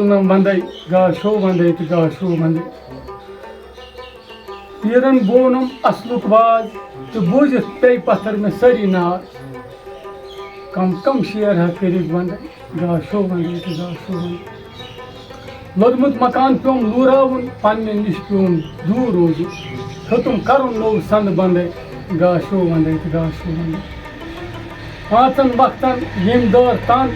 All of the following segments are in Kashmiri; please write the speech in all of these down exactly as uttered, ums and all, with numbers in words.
نم وندے، گاشو وندے تہٕ گاشو وندے۔ پیرن بونم اصلُک واز، تہٕ بوٗزِتھ پیٚیہِ پتھر مےٚ سٲری ناز۔ کم کم شعر ہا کٔرِکھ وندے، گاشو وندے تہٕ گاشو وندے۔ لوٚدمُت مکان پیوم لوٗراوُن، پننہِ نِش پیوم دوٗر روزُن۔ ہیوٚتُم کرُن نوٚو سند بندے، گاشو وندے تہٕ گاشو وندے۔ پانٛژن وقتن ییٚمۍ دٲر تن،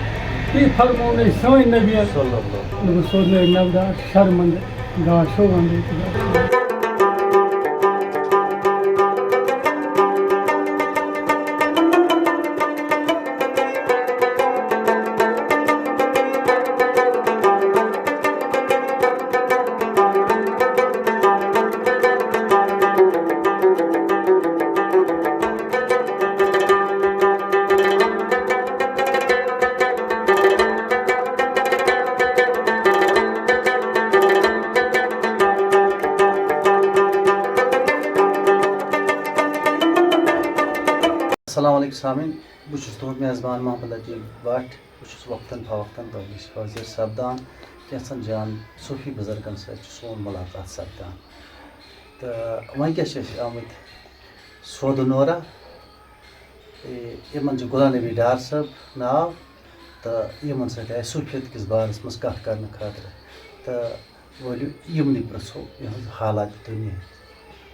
تی فرموونَے سٲنۍ نبین۔ صلی اللہ۔ دوٚپُن سوزنٲوۍ نبدار شرمندٕ، گاشو وندے تہٕ گاشو وندے۔ السلام علیکم سامعین، بہٕ چھُس تُہُنٛد میزبان محمد لطیف بٹ۔ بہٕ چھُس وقتاً فوقتاً تۄہہِ نِش حٲضِر سپدان۔ کینٛژھن جان صوٗفی بُزرگن سۭتۍ چھُ سون مُلاقات سپدان۔ تہٕ وۄنۍ کیٛاہ چھِ أسۍ آمٕتۍ سودٕ نورا، اے، یِمن چھُ غلام نبی ڈار صٲب ناو، تہٕ یِمن سۭتۍ آسہِ صوٗفیت کِس بارس منٛز کتھ کرنہٕ خٲطرٕ۔ تہٕ ؤلِو یِمنٕے پرٛژھو یِہٕنٛز حالات دُنیا۔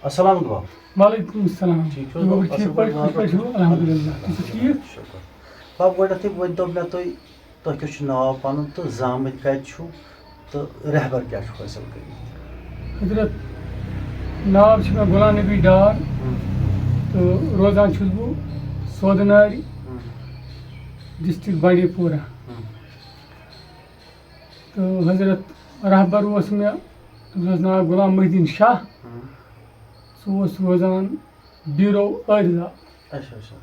السلام علیکم۔ وعلیکم السلام۔ ٹھیٖک چھِو حظ؟ گوٚبُر، ٹھیٖک اَصٕل پٲٹھۍ، پٲٹھۍ؟ خوش پٲٹھۍ چھِو؟ الحمدللہ۔ تُہۍ چھِو ٹھیٖک؟ شُکر۔ بَب، گۄڈٕنٮ۪تھٕے ؤنۍتو مےٚ تُہۍ، تۄہہِ کیٛاہ چھُ ناو پَنُن تہٕ زامٕتۍ کَتہِ چھِو تہٕ رہبر کیٛاہ چھُ حٲصِل کٔرمٕتۍ؟ حضرت، ناو چھُ مےٚ غلام نبی ڈار ہُم۔ تہٕ روزان چھُس بہٕ سودٕ نارِ، ہُم۔ ڈسٹرکٹ بانڈی پورہ۔ ہُم۔ تہٕ حضرت رہبر اوس مےٚ، تٔمِس اوس ناو غلام محی الدین شاہ۔ ہُم۔ سُہ اوس روزان بیٖرو عٲرضہ۔ اچھا، اچھا۔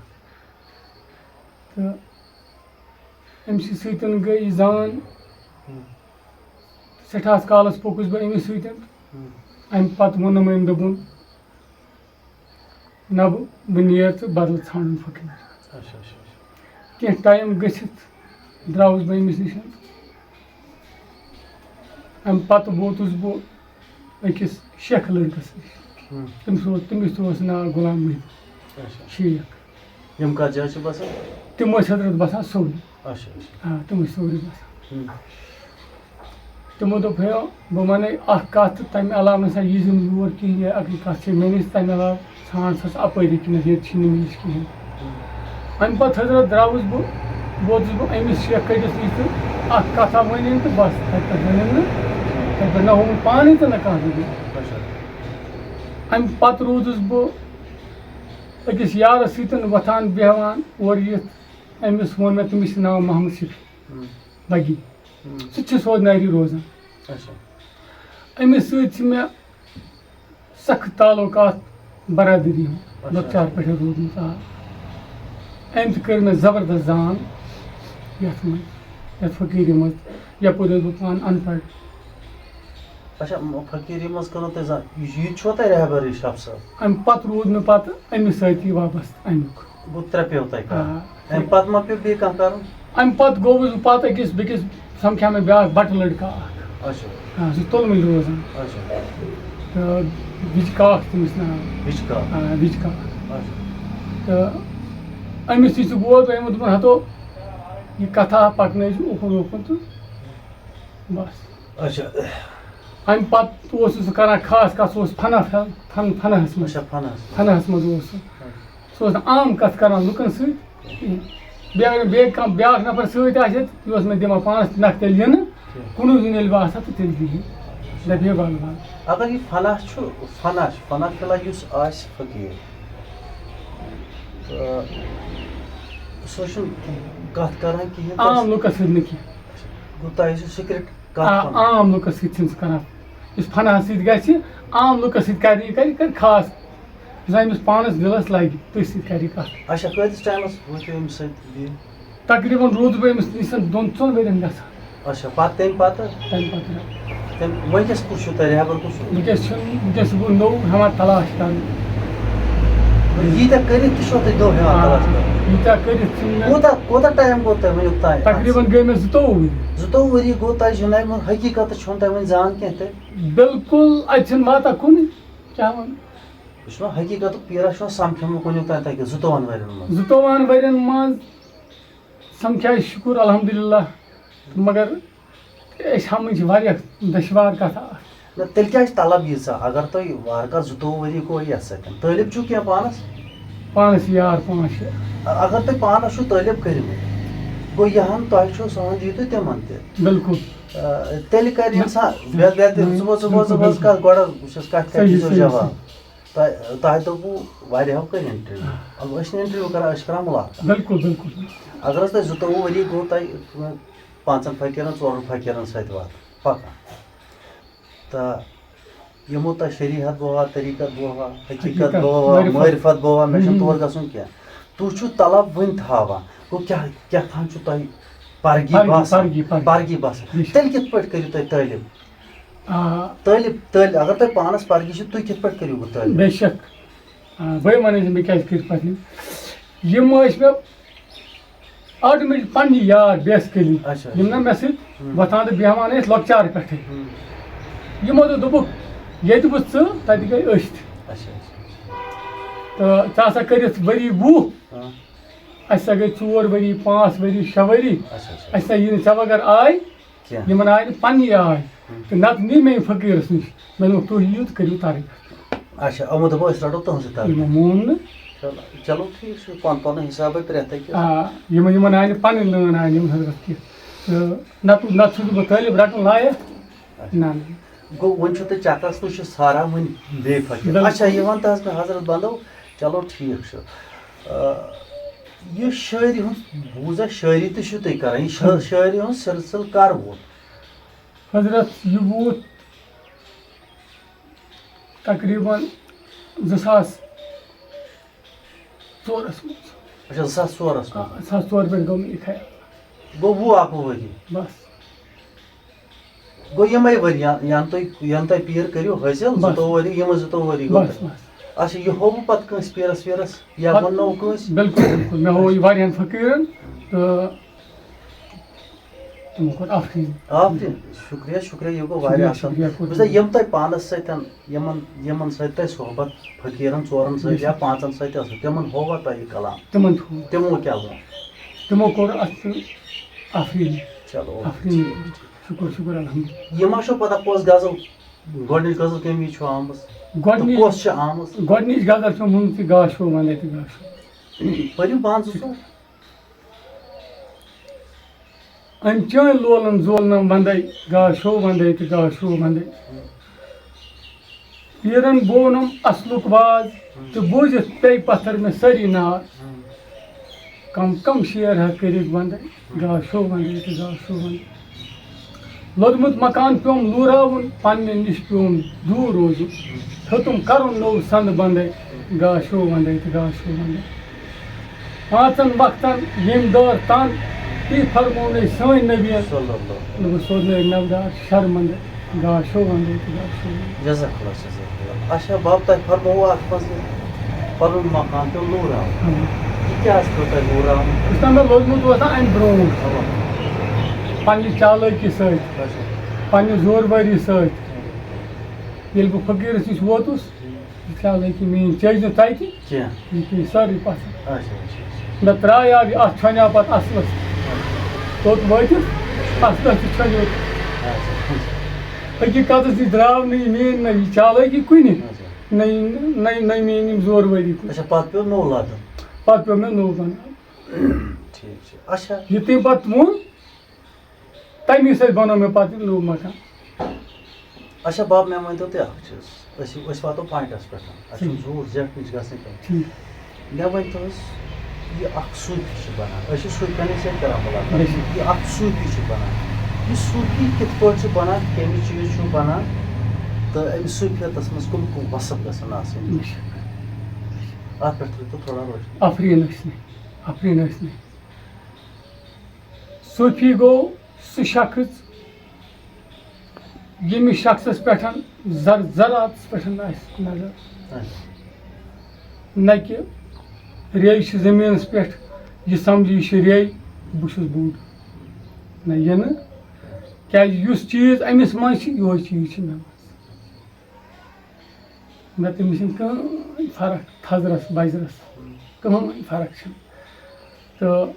تہٕ أمۍ سٕے سۭتۍ گٔے یہِ زان۔ ہُم۔ سٮ۪ٹھاہَس کالَس پوٚکُس بہٕ أمِس سۭتۍ۔ ہُم۔ اَمہِ پَتہٕ ووٚنُم أمۍ، دوٚپُن، نہ، بہٕ، بہٕ نیر تہٕ بدل ژھانڈُن فقیٖر۔ اچھا، اچھا، اچھا۔ کینٛہہ ٹایم گٔژھِتھ درٛاوُس بہٕ أمِس نِش۔ اَمہِ پَتہٕ ووتُس بہٕ أکِس شیخ لٔڑکَس نِش۔ ہُم۔ تٔمِس اوس، تٔمِس تہِ اوس ناو غلام محی الدین اچھا۔ شیخ۔ یِم کَتھ جایہِ چھِ بَسان؟ تِم ٲسۍ حضرت بَسان سورُے۔ اچھا، اچھا۔ آ، تِم ٲسۍ سورُے بَسان۔ ہُم۔ تِمو دوٚپ، ہے، بہٕ وَنَے اَکھ کَتھ تہٕ تَمہِ علاوٕ نہ سا یی زِ نہٕ یور کِہیٖنۍ۔ یہِ اَکٕے کَتھ چھے مےٚ نِش، تَمہِ علاوٕ ژھانٛڈ سا ژٕ اَپٲری کِنٮ۪تھ، ییٚتہِ چھِنہٕ مےٚ نِش کِہیٖنۍ۔ اَمہِ پَتہٕ حضرت درٛاوُس بہٕ، ووتُس بہٕ أمِس شیخ کٔٹِس نِش تہٕ اَکھ کَتھا ؤنِن تہٕ بَس، تَتہِ پٮ۪ٹھ ؤنِن نہٕ، تَتہِ پٮ۪ٹھ نہ ہووُم پانٕے تہٕ نہ کانٛہہ تہِ۔ اچھا۔ اَمہِ پَتہٕ روٗدُس بہٕ أکِس یارَس سۭتۍ وۄتھان بیٚہوان اورٕ یِتھ۔ أمِس ووٚن مےٚ، تٔمِس چھِ ناو محمد شفیع ہُم۔ بگی۔ ہُم۔ سُہ تہِ چھُ سودناری روزان۔ اچھا۔ أمِس سۭتۍ چھِ مےٚ سخت تعلقات برادری ہُنٛد، اچھا۔ لۄکچار پٮ۪ٹھے روٗدمُت، آ۔ أمۍ تہِ کٔر مےٚ زبردست زان یَتھ منٛز، یَتھ فقیٖری منٛز، یَپٲرۍ اوسُس بہٕ پانہٕ اَن پَڑھ۔ اچھا، م-، فقیٖری منٛز کٔرٕو تۄہہِ زان-، یہِ، یہِ چھُوا تۄہہِ رہبر یہِ شاہ صٲب؟ اَمہِ پَتہٕ روٗد مےٚ پَتہٕ أمِس سۭتی وابستہٕ اَمیُک۔ گوٚو ترٛےٚ پیٚو تۄہہِ کَرٕنۍ۔ آ۔ اَمہِ پَتہٕ ما پیوٚو بیٚیہِ کانٛہہ کَرُن؟ اَمہِ پَتہٕ گوٚوُس بہٕ پَتہٕ أکِس بیٚکِس، سَمکھیٛاو مےٚ بیٛاکھ بَٹہٕ لٔڑکہٕ اَکھ۔ اچھا۔ آ، سُہ چھُ تُلمُلہِ روزان۔ اچھا۔ تہٕ وِچہِ کاک تٔمِس ناو۔ وِچہِ کاک۔ آ، وِچہِ کاک۔ اچھا۔ تہٕ أمِس تہِ چھُ گوٚو تۄہہِ ووٚنمُت، دوٚپُن، ہَتو، یہِ کَتھا پَکنٲیزِ اُکُن یُکُن تہٕ بَس۔ اچھا۔ اَمہِ پَتہٕ اوس سُہ کَران خاص کَتھ، سُہ اوس فَنَس، فَن-، فَنَس منٛز۔ اچھا، فَنَس۔ فَنَس منٛز اوس سُہ۔ اچھا۔ سُہ اوس نہٕ عام کَتھ کَران لُکَن سۭتۍ کِہیٖنۍ۔ بیٚیہِ اگر بیٚیہِ کانٛہہ بیٛاکھ نفر سۭتۍ آسہِ، یہِ اوس مےٚ دِوان پانَس نَکھٕ تیٚلہِ یِنہٕ، ٹھیٖک۔ کُنُے زوٚن ییٚلہِ بہٕ آسہٕ ہا تہٕ تیٚلہِ دِیہِ۔ دَپہِ ہے وَلہٕ وَلہٕ۔ اگر یہِ فَنَس چھُ، فَنَس چھُ، فَنَس فِلحال یُس آسہِ فقیٖر، تہٕ سُہ چھُنہٕ کَتھ کَران کِہیٖنۍ، عام تَس لُکَس سۭتۍ نہٕ کینٛہہ۔ گوٚو تۄہہِ ٲسِو سیٖکرِٹ کَتھ آ، پَنٕنۍ؟ عام لُکَس سۭتۍ چھِنہٕ سُہ کَران۔ یُس فَنَس سۭتۍ گژھِ، عام لُکَس سۭتۍ کَرِ، یہِ کَرِ، یہِ کَرِ خاص۔ یُس أمِس پانَس دِلَس لَگہِ، تٔتھۍ سۭتۍ کَرِ یہِ کَتھ۔ اچھا، کۭتِس ٹایمَس وٲتِو أمِس سۭتۍ بیٚیہِ؟ تقریٖباً روٗدُس بہٕ أمِس نِش دۄن ژۄن ؤرِین گژھان۔ اچھا، پَتہٕ تَمہِ پَتہٕ؟ تَمہِ پَتہٕ۔ تَمہِ، وٕنکیٚس کُس چھُو تۄہہِ رہبر کُس چھُو؟ وٕنکیٚس چھُنہٕ، وٕنکیٚس چھُس بہٕ نوٚو ہٮ۪وان تلاش کَرُن۔ ییٖتیٛاہ کٔرِتھ تہِ چھُو تُہۍ دۄہ ہٮ۪وان آ، کَلَس پٮ۪ٹھ؟ ییٖتیٛاہ کٔرِتھ چھُنہٕ مےٚ، کوٗتاہ، کوٗتاہ ٹایم گوٚو تۄہہِ وٕنیُک تام اَتھ تقریٖباً سۭتۍ؟ گٔے مےٚ زٕتووُہ ؤری۔ زٕتووُہ ؤری گوٚو تۄہہِ جِنابہِ، وۄنۍ حقیٖقتَس چھُنہٕ تۄہہِ وۄنۍ زان کینٛہہ تہِ۔ بِلکُل، اَتہِ چھِنہٕ واتان کُنُے۔ کیٛاہ وَنہٕ؟ یہِ چھُنہ حقیٖقتُک پیٖرا چھُنہ سَمکھیومُت کُنیُک تام تۄہہِ کہِ زٕتووُہَن ؤرِین منٛز؟ زٕتووُہَن ؤرِین منٛز سَمکھے شُکُر الحمدللہ، مگر أسۍ ہمٕنۍ چھِ واریاہ دشوار کتھ اکھ۔ نہ، تیٚلہِ کیٛازِ چھِ طلب ییٖژاہ؟ اگر تۄہہِ وارٕ کارٕ زٕتووُہ ؤری گوٚو یَتھ سۭتۍ، طٲلب چھُو کینٛہہ پانَس؟ پانَس یار پانٛژھ شےٚ۔ اگر تۄہہِ پانَس چھُو طٲلب کٔرمٕتۍ، گوٚو یہِ ہن تۄہہِ چھُو، سُہ ہن دِیِو تُہۍ تِمن تہِ۔ بِلکُل۔ آ، تیٚلہِ کَرِ نہ، اِنسان، نہ، بے-، بے-، نہ، ژٕ بوز، ژٕ بوز، ژٕ بِلکُل، بوز، بِلکُل۔ کَتھ گۄڈٕ وٕچھ حظ، کَتھ کیٛاہ صحیح، چھُ صحیح، جواب۔ صحیح۔ تۄہہِ، تۄہہِ دوٚپوُ واریاہو کٔرۍ انٹرویو۔ آ۔ البتہ أسۍ چھِنہٕ انٹرویو کران، أسۍ چھِ کران مُلاقات۔ بِلکُل، بِلکُل۔ اگر حظ تۄہہِ زٕتووُہ ؤری گوٚو تۄہہِ پانٛژن فقیٖرن، ژورن فقیٖرن سۭتۍ واتان، پکان۔ تہٕ یِمو تۄہہِ شریعت بوہا، طریٖقت بوہا، حقیٖقت حقیٖقت، بوہا، معرفت۔ معرفت بوہا، مےٚ چھُنہٕ ہُم۔ تور گژھُن کینٛہہ۔ تُہۍ چھِو طلب وٕنہِ تھاوان۔ گوٚو کیٛاہ، کیٛاہ تام چھُو تۄہہِ پرگی پرگی، باسان؟ پرگی، پرگی۔ پرگی باسان۔ بے شک۔ تیٚلہِ کِتھ پٲٹھۍ کٔرِو تُہۍ طٲلب؟ آ۔ طٲلب، طٲلب، اگر تۄہہِ پانَس پرگی چھِ، تُہۍ کِتھ پٲٹھۍ کٔرِو وۄنۍ طٲلب؟ بے شک۔ آ، بٔے وَنَے زِ مےٚ کیٛازِ کٔرۍ پَتہٕ یِم۔ یِم ٲسۍ مےٚ آٹومیٹک پننہِ یار بیسکلی، اچھا، یِم نہ اچھا۔ مےٚ سۭتۍ ہُم۔ وۄتھان تہٕ بیٚہوان ٲسۍ لۄکچارٕ پٮ۪ٹھٕے۔ ہُم۔ یِمو دوٚپ، دوٚپُکھ، ییٚتہِ وٕچھ ژٕ، تَتہِ گٔے أسۍ تہِ۔ اچھا، اچھا، اچھا۔ تہٕ ژےٚ ہسا کٔرِتھ ؤری وُہ، ہاں۔ اَسہِ ہسا گٔے ژور ؤری، پانٛژھ ؤری، شےٚ ؤری۔ اچھا، اچھا۔ اَسہِ ہسا یی نہٕ ژےٚ بغٲر آے۔ کینٛہہ۔ یِمن آیہِ نہٕ پننی آے۔ ہُم۔ تہٕ نتہٕ نی مےٚ یِم فقیٖرس نِش۔ مےٚ دوٚپ، تُہۍ یِیِو تہٕ کٔرِو تربیت۔ اچھا، یِمو دوٚپ، أسۍ رٹو تُہنٛزٕے تربیت۔ یِمو مون نہٕ۔ چلو، چلو، ٹھیٖک چھُ، پان-، پنُن حسابے پرٛٮ۪تھ أکِس۔ آ، یِمن، یِمن آیہِ نہٕ پنٕنۍ لٲن آیہِ نہٕ یِمن حضرت کینٛہہ۔ تہٕ نتہٕ، نتہٕ چھُس نہٕ بہٕ طٲلب رٹُن لایق۔ اچھا۔ نہ، نہ۔ گوٚو، وۄنۍ چھُو تُہۍ چکرس کُن چھِ ساران وٕنہِ بیٚیہِ فقیٖر۔ بِلکُل۔ اچھا، یہِ وَن تہٕ حظ مےٚ حضرت بندو، چلو ٹھیٖک چھُ۔ آ، یہِ شٲعری ہُنٛد بوٗز اَسہِ، شٲعری تہِ چھِو تُہۍ کران، یہِ شٲ-، شٲعری ہُنٛد سلسلہٕ کر ووت؟ حضرت، یہِ ووت تقریباً زٕ ساس ژورَس منٛز۔ اچھا، زٕ ساس ژورَس آ، منٛز۔ زٕ ساس ژور پٮ۪ٹھ گوٚو مےٚ یہِ خیال۔ گوٚو وُہ اَکوُہ ؤری۔ بس۔ گوٚو یِمَے ؤری، یا-، یَنہٕ تُہۍ، یَنہٕ تۄہہِ پیٖر کٔرِو حٲصِل، بس۔ زٕتووُہ ؤری، یِمَے زٕتووُہ ؤری گوٚو بس، تۄہہِ۔ بس۔ اچھا، یہِ ہووُ پَتہٕ کٲنٛسہِ پیٖرَس ویٖرَس یا پَتہٕ ووٚننو کٲنٛسہِ؟ بِلکُل، بِلکُل۔ مےٚ ہوو یہِ واریاہَن فقیٖرَن تہٕ تِمو کوٚر آفریٖن۔ آفریٖن، شُکریہ، شُکریہ، یہِ گوٚو واریاہ شُکریہ، اَصٕل۔ شُکریہ کوٚر وٕچھ سا، تِمو۔ یِم تۄہہِ پانَس سۭتۍ، یِمَن، یِمَن سۭتۍ تۄہہِ صحبت فقیٖرَن ژورَن سۭتۍ بِلکُل۔ یا پانٛژَن سۭتۍ ٲسٕو، تِمَن ہووا تۄہہِ یہِ کلام؟ تِمَن تھوٚو۔ تِمو کیٛاہ ووٚن؟ تِمو کوٚر اَتھ سۭتۍ آفریٖن۔ چلو، آفریٖن۔ ٹھیٖک، ٹھیٖک۔ شُکُر، شُکُر، الحمدللہ۔ یہِ ما چھو پتہ کۄس غزل، گۄڈٕنِچ غزل کَمہِ وِزِ چھو آمٕژ؟ تہٕ گۄڈٕنِچ، کۄس چھِ آمٕژ؟ گۄڈٕنِچ غزل چھِ مُمژِ گاشو وَندَے تہٕ گاشو۔ پٔرِو پانہٕ زٕ ژور۔ أمۍ چٲنۍ لولَن زولنَم وَندَے، گاشو وَندَے تہٕ گاشو وَندَے۔ پیٖرَن بوونَم اَصلُک واز تہٕ بوٗزِتھ پیٚیہِ پَتھر مےٚ سٲری ناز۔ کم کم شعر ہا کٔرِکھ بندے، گاشو وندے تہٕ گاشو وندے۔ لوٚدمُت مکان پیوم لوٗراوُن، پننہِ نِش پیوم دوٗر روزُن۔ ہیوٚتُم کرُن نوٚو سند بندے، گاشو وندے تہٕ گاشو وندے۔ پانٛژن وقتن ییٚمہِ دٲر تن، تی فرموونَے سٲنۍ نبیَن۔ صلی اللہ۔ دوٚپُن، سوزنٲوۍ نبدار شرمندے۔ گاشو وندے تہٕ گاشو وندے۔ جزاک اللہ، جزاک اللہ۔ اچھا بب، تۄہہِ فرمووُ اَتھ منٛز یہِ پَنُن مکان پیوٚو لوٗراوُن۔ اۭں۔ یہِ کیٛاہ حظ پیوٚو تۄہہِ لوٗراوُن؟ یُس تام مےٚ لوٚگمُت اوس نا اَمہِ برونٛٹھ، اَوا۔ پننہِ چالٲکی سۭتۍ، اچھا۔ پننہِ زوربٲری سۭتۍ، ییٚلہِ بہٕ فقیٖرَس نِش ووتُس، یہِ چالٲکی میٛٲنۍ چیٚج نہٕ تَتہِ۔ کینٛہہ۔ یہِ پیٚیہِ سٲرٕے پَتھر۔ اچھا، اچھا، اچھا۔ مےٚ ترٛایاو یہِ، اَتھ چھۄنیٛاو پَتہٕ اَصلَس۔ توٚت وٲتِتھ، اَصلَس تہِ چھۄنیوو۔ اچھا۔ حقیٖقتَس نِش درٛاو نہٕ یہِ میٛٲنۍ نہ یہِ چالٲکی کُنہِ، اچھا۔ نہ یہِ، نہ، نہ میٛٲنۍ یِم زورؤری کُنہِ۔ اچھا، پَتہٕ پیوٚو نوٚو لاگُن۔ پَتہٕ پیوٚو مےٚ نوٚو بَناوُن۔ ٹھیٖک چھُ۔ اچھا۔ یہِ تٔمۍ پَتہٕ ووٚن، تَمی سۭتۍ بَنوو مےٚ پَتہٕ یہِ نوٚو مکان۔ اچھا بب، مےٚ ؤنۍتو تُہۍ اَکھ چیٖز، أسۍ، أسۍ واتو پوینٹَس پٮ۪ٹھ، اَسہِ چھُنہٕ ٹھیٖک۔ زوٗر زیٹھ نِش گژھنٕے کینٛہہ۔ ٹھیٖک۔ مےٚ ؤنۍتو حظ، یہِ اَکھ صوٗفی چھُ بَنان، أسۍ چھِ صوٗفیَنٕے سۭتۍ کَران مُلاقات، بِلکُل۔ یہِ اَکھ صوٗفی چھُ بَنان، یہِ صوٗفی کِتھ پٲٹھۍ چھُ بَنان، کَمہِ چیٖز چھُ بَنان، تہٕ أمِس صوٗفیَتَس منٛز کٕم کٕم وصف گژھن آسٕنۍ؟ اَتھ پٮ۪ٹھ ترٛٲوۍتو تھوڑا روشنی۔ آفریٖن ٲسۍ نہٕ، آفریٖن ٲسۍ نہٕ۔ صوٗفی گوٚو سُہ شخص، ییٚمِس شخصس پٮ۪ٹھ ذر-، ذراتس پٮ۪ٹھ آسہِ نظر۔ اچھا۔ نہ کہِ ریٚے چھِ زٔمیٖنَس پٮ۪ٹھ، یہِ سَمجہِ یہِ چھِ ریٚے، بہٕ چھُس بوٚڑ۔ نہ، یہِ نہٕ، کیٛازِ یُس چیٖز أمِس منٛز چھِ، یِہوٚے چیٖز چھِ مےٚ منٛز۔ نہ، تٔمِس چھِنہٕ کٕہٕنۍ فرق تھزرَس بَجرَس، کٕہٕنۍ فرق چھِنہٕ۔ تہٕ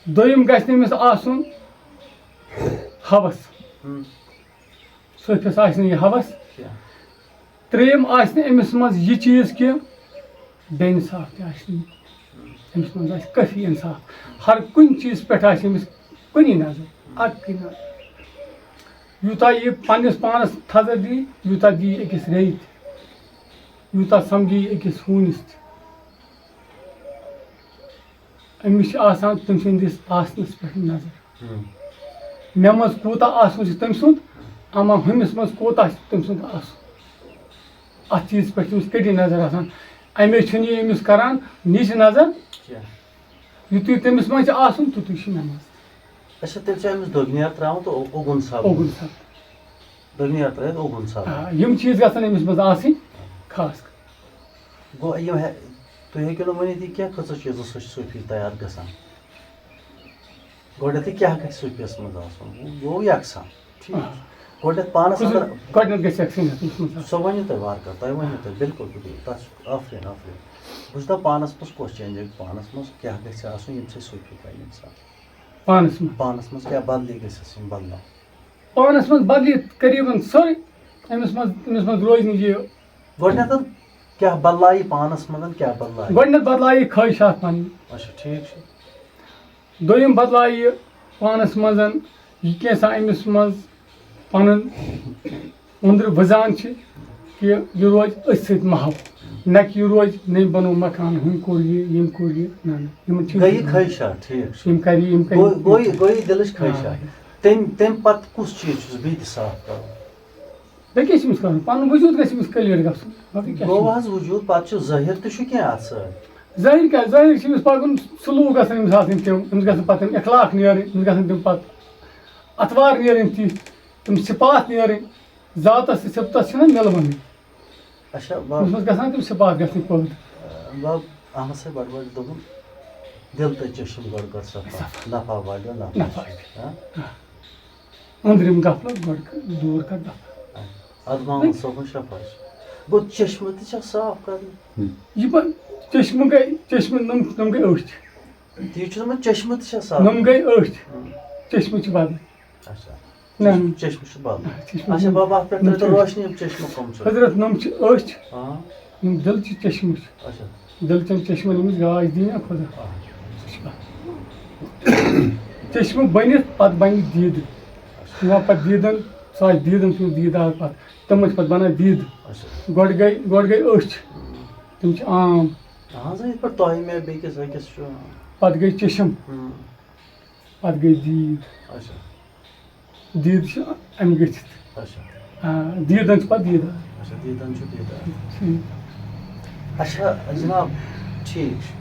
دوٚیِم گژھِ نہٕ أمِس آسُن ہوَس۔ ہُم۔ صوٗفیَس آسہِ نہٕ یہِ ہوَس۔ کینٛہہ۔ ترٛیٚیِم آسہِ نہٕ أمِس منٛز یہِ چیٖز کینٛہہ، بے اِنصاف تہِ آسہِ نہٕ۔ أمِس منٛز آسہِ کٲفی اِنصاف۔ ہر کُنہِ چیٖزٕ پٮ۪ٹھ آسہِ أمِس کُنی نظر، اَکٕے نظر۔ یوٗتاہ یہِ پنٛنِس پانَس تھزر دی، یوٗتاہ دی یہِ أکِس ریٚیہِ تہِ، یوٗتاہ سَمجھی یہِ أکِس ہوٗنِس تہِ۔ أمِس چھِ آسان تٔمۍ سٕنٛدِس آسنَس پٮ۪ٹھ نظر۔ ہُم۔ مےٚ منٛز کوٗتاہ آسُن چھُ تٔمۍ سُنٛد، اما ہُمِس منٛز کوٗتاہ چھُ تٔمۍ سُنٛد آسُن۔ اَتھ چیٖزَس پٮ۪ٹھ چھِ أمِس کٔٹِتھ نظر آسان۔ اَمے چھُنہٕ یہِ أمِس کران نِچ نظر۔ کینٛہہ۔ یُتُے تٔمِس منٛز چھُ آسُن، تیُتُے چھُ مےٚ منٛز۔ اچھا، تیٚلہِ چھُ أمِس دۄگنیر ترٛاوُن تہٕ او-، اوگُن سَپدُن۔ اوگُن سَپدُن۔ دۄگنیر ترٛٲوِتھ اوگُن سَپدُن۔ آ، یِم چیٖز گژھن أمِس منٛز آسٕنۍ خاص کر۔ گوٚو، یِم ہے، تُہۍ ہیٚکِو نہٕ ؤنِتھ، یہِ کیٛاہ کۭژاہ چیٖزو سۭتۍ چھِ صوٗفی تیار گژھان؟ گۄڈٕنٮ۪تھٕے کیٛاہ گژھِ صوٗفیَس منٛز آسُن؟ گوٚو یَکساں۔ ٹھیٖک۔ آ۔ گۄڈٕنٮ۪تھ پانَس خصوٗصی اَندَر۔ گۄڈٕنٮ۪تھ گژھِ یَکسٲنیَتھ منٛز آسُن۔ سۄ ؤنِو تُہۍ وارٕ کارٕ، تۄہہِ ؤنِو تُہۍ، بِلکُل، بِلکُل، تَتھ چھُ آفرین، آفرین۔ بہٕ چھُس دَپان، پانَس منٛز کۄس چینج گٔے؟ پانَس منٛز کیٛاہ گژھِ آسُن، ییٚمہِ سۭتۍ صوٗفی بَنہِ اِنسان؟ پانَس منٛز۔ پانَس منٛز کیٛاہ بدلی گژھِ آسٕنۍ، بدلاو؟ پانَس منٛز بدلی قریٖباً سٲرٕے۔ أمِس منٛز، أمِس منٛز روزِ نہٕ یہِ۔ گۄڈٕنٮ۪تھ کیٛاہ بدلایہِ پانَس منٛز، کیٛاہ بدلایہِ؟ گۄڈٕنٮ۪تھ بدلایہِ خٲہِشات پَنٕنۍ۔ اچھا، ٹھیٖک چھُ۔ دوٚیِم بدلایہِ یہِ پانَس منٛز، یہِ کینٛژھا أمِس منٛز پَنُن أنٛدرٕ وٕزان چھِ، کہِ یہِ روزِ أتھۍ سۭتۍ محو، نہ کہِ یہِ روزِ، نٔمۍ بَنوو مکان، ہُمۍ کوٚر یہِ، یِم کوٚر یہِ، نہ، نہ، یِمَن چھِ گٔے یہِ خٲہِشات، ٹھیٖک چھُ۔ یِم کَرِ یہِ، یِم کَرِ گوٚو، یہِ۔ گوٚو یہِ، گوٚو یہِ دِلٕچ آ۔ خٲہِشات۔ تَمہِ، تَمہِ پَتہٕ کُس چیٖز چھُس بیٚیہِ تہِ صاف کَرُن؟ بیٚیہِ کیٛاہ چھِ أمِس کَرُن؟ پَنُن وجوٗد گژھِ أمِس clear گژھُن۔ باقٕے کیٛاہ چھُ؟ گوٚو حظ وجوٗد، پَتہٕ چھُ ظٲہِر تہِ چھُ کینٛہہ اَتھ سۭتۍ۔ ظٲہِر کیٛاہ؟ ظٲہِر چھِ أمِس پَکُن، سلوٗک گژھن أمِس آسٕنۍ تِم، أمِس گژھن پَتہٕ تِم اخلاق نیرٕنۍ، أمِس گژھن تِم پَتہٕ اطوار نیرٕنۍ تِتھۍ، تِم صفات نیرٕنۍ، ذاتَس تہٕ صفتَس چھِنہ مِلوٕنۍ۔ اچھا، بَب۔ أمِس منٛز گژھن تِم صفات گژھٕنۍ پٲدٕ۔ بَب، احمد صٲب بَٹہٕ بَٹہِ دوٚپُن، دِل تہٕ چٔشِم گۄڈٕ کر صفا، صفا۔ نفع والٮ۪و نفع نفع۔ چھُ، ہاں؟ ہاں۔ أنٛدرِم غفلت گۄڈٕ کر، دوٗر کر دفع۔ اَدٕ محمد صٲبُن شفا چھُ۔ گوٚو چٔشمہٕ تہِ چھا صاف کرٕنۍ؟ یہِ پَتہٕ چٔشمہٕ گٔے، چٔشمہٕ نۄم، نۄم گٔے أچھ۔ تی چھُ دَپان، چٔشمہٕ تہِ چھا صاف؟ نۄم گٔے أچھ۔ ہُم۔ چٔشمہٕ چھِ بدلٕے۔ اچھا۔ نہ، نہ۔ چٔشمہٕ چھُ بدلٕے۔ آ، چٔشمہٕ اچھا، چھُ بابا، اَتھ پٮ۪ٹھ نۄم ترٛٲیتو چھِ روشنی، یِم چٔشمہٕ کَم چھِ؟ حضرت، نۄم چھِ أچھ، ہاں۔ یِم دِل چہِ چٔشمہٕ چھِ۔ اچھا۔ دِل چٮ۪ن چٔشمَن ییٚمِس گاش دِیہِ نا خۄدا۔ آ۔ سُہ چھُ اَتھ۔ چٔشمہٕ بٔنِتھ پَتہٕ بَنہِ دیٖدٕ۔ اچھا۔ یِوان پَتہٕ دیٖدَن، سُہ آسہِ دیٖدَن سُنٛد دیٖدار پَتہٕ۔ تِمَن چھِ پَتہٕ بَنان دیٖدٕ۔ اچھا۔ گۄڈٕ گٔے، گۄڈٕ گٔے أچھ۔ ہُم۔ تِم چھِ عام۔ اَہَن سا، یِتھ پٲٹھۍ تۄہہِ مےٚ بیٚکِس أکِس چھُ۔ پَتہٕ گٔے چٔشِم۔ ہُم۔ پَتہٕ گٔے دیٖد۔ اچھا۔ دیٖد چھِ اَمہِ گٔژھِتھ۔ اچھا۔ آ، دیٖدَن چھِ پَتہٕ دیٖدار۔ اچھا، دیٖدَن چھُ دیٖدار۔ ٹھیٖک۔ اچھا، جِناب، ٹھیٖک چھُ۔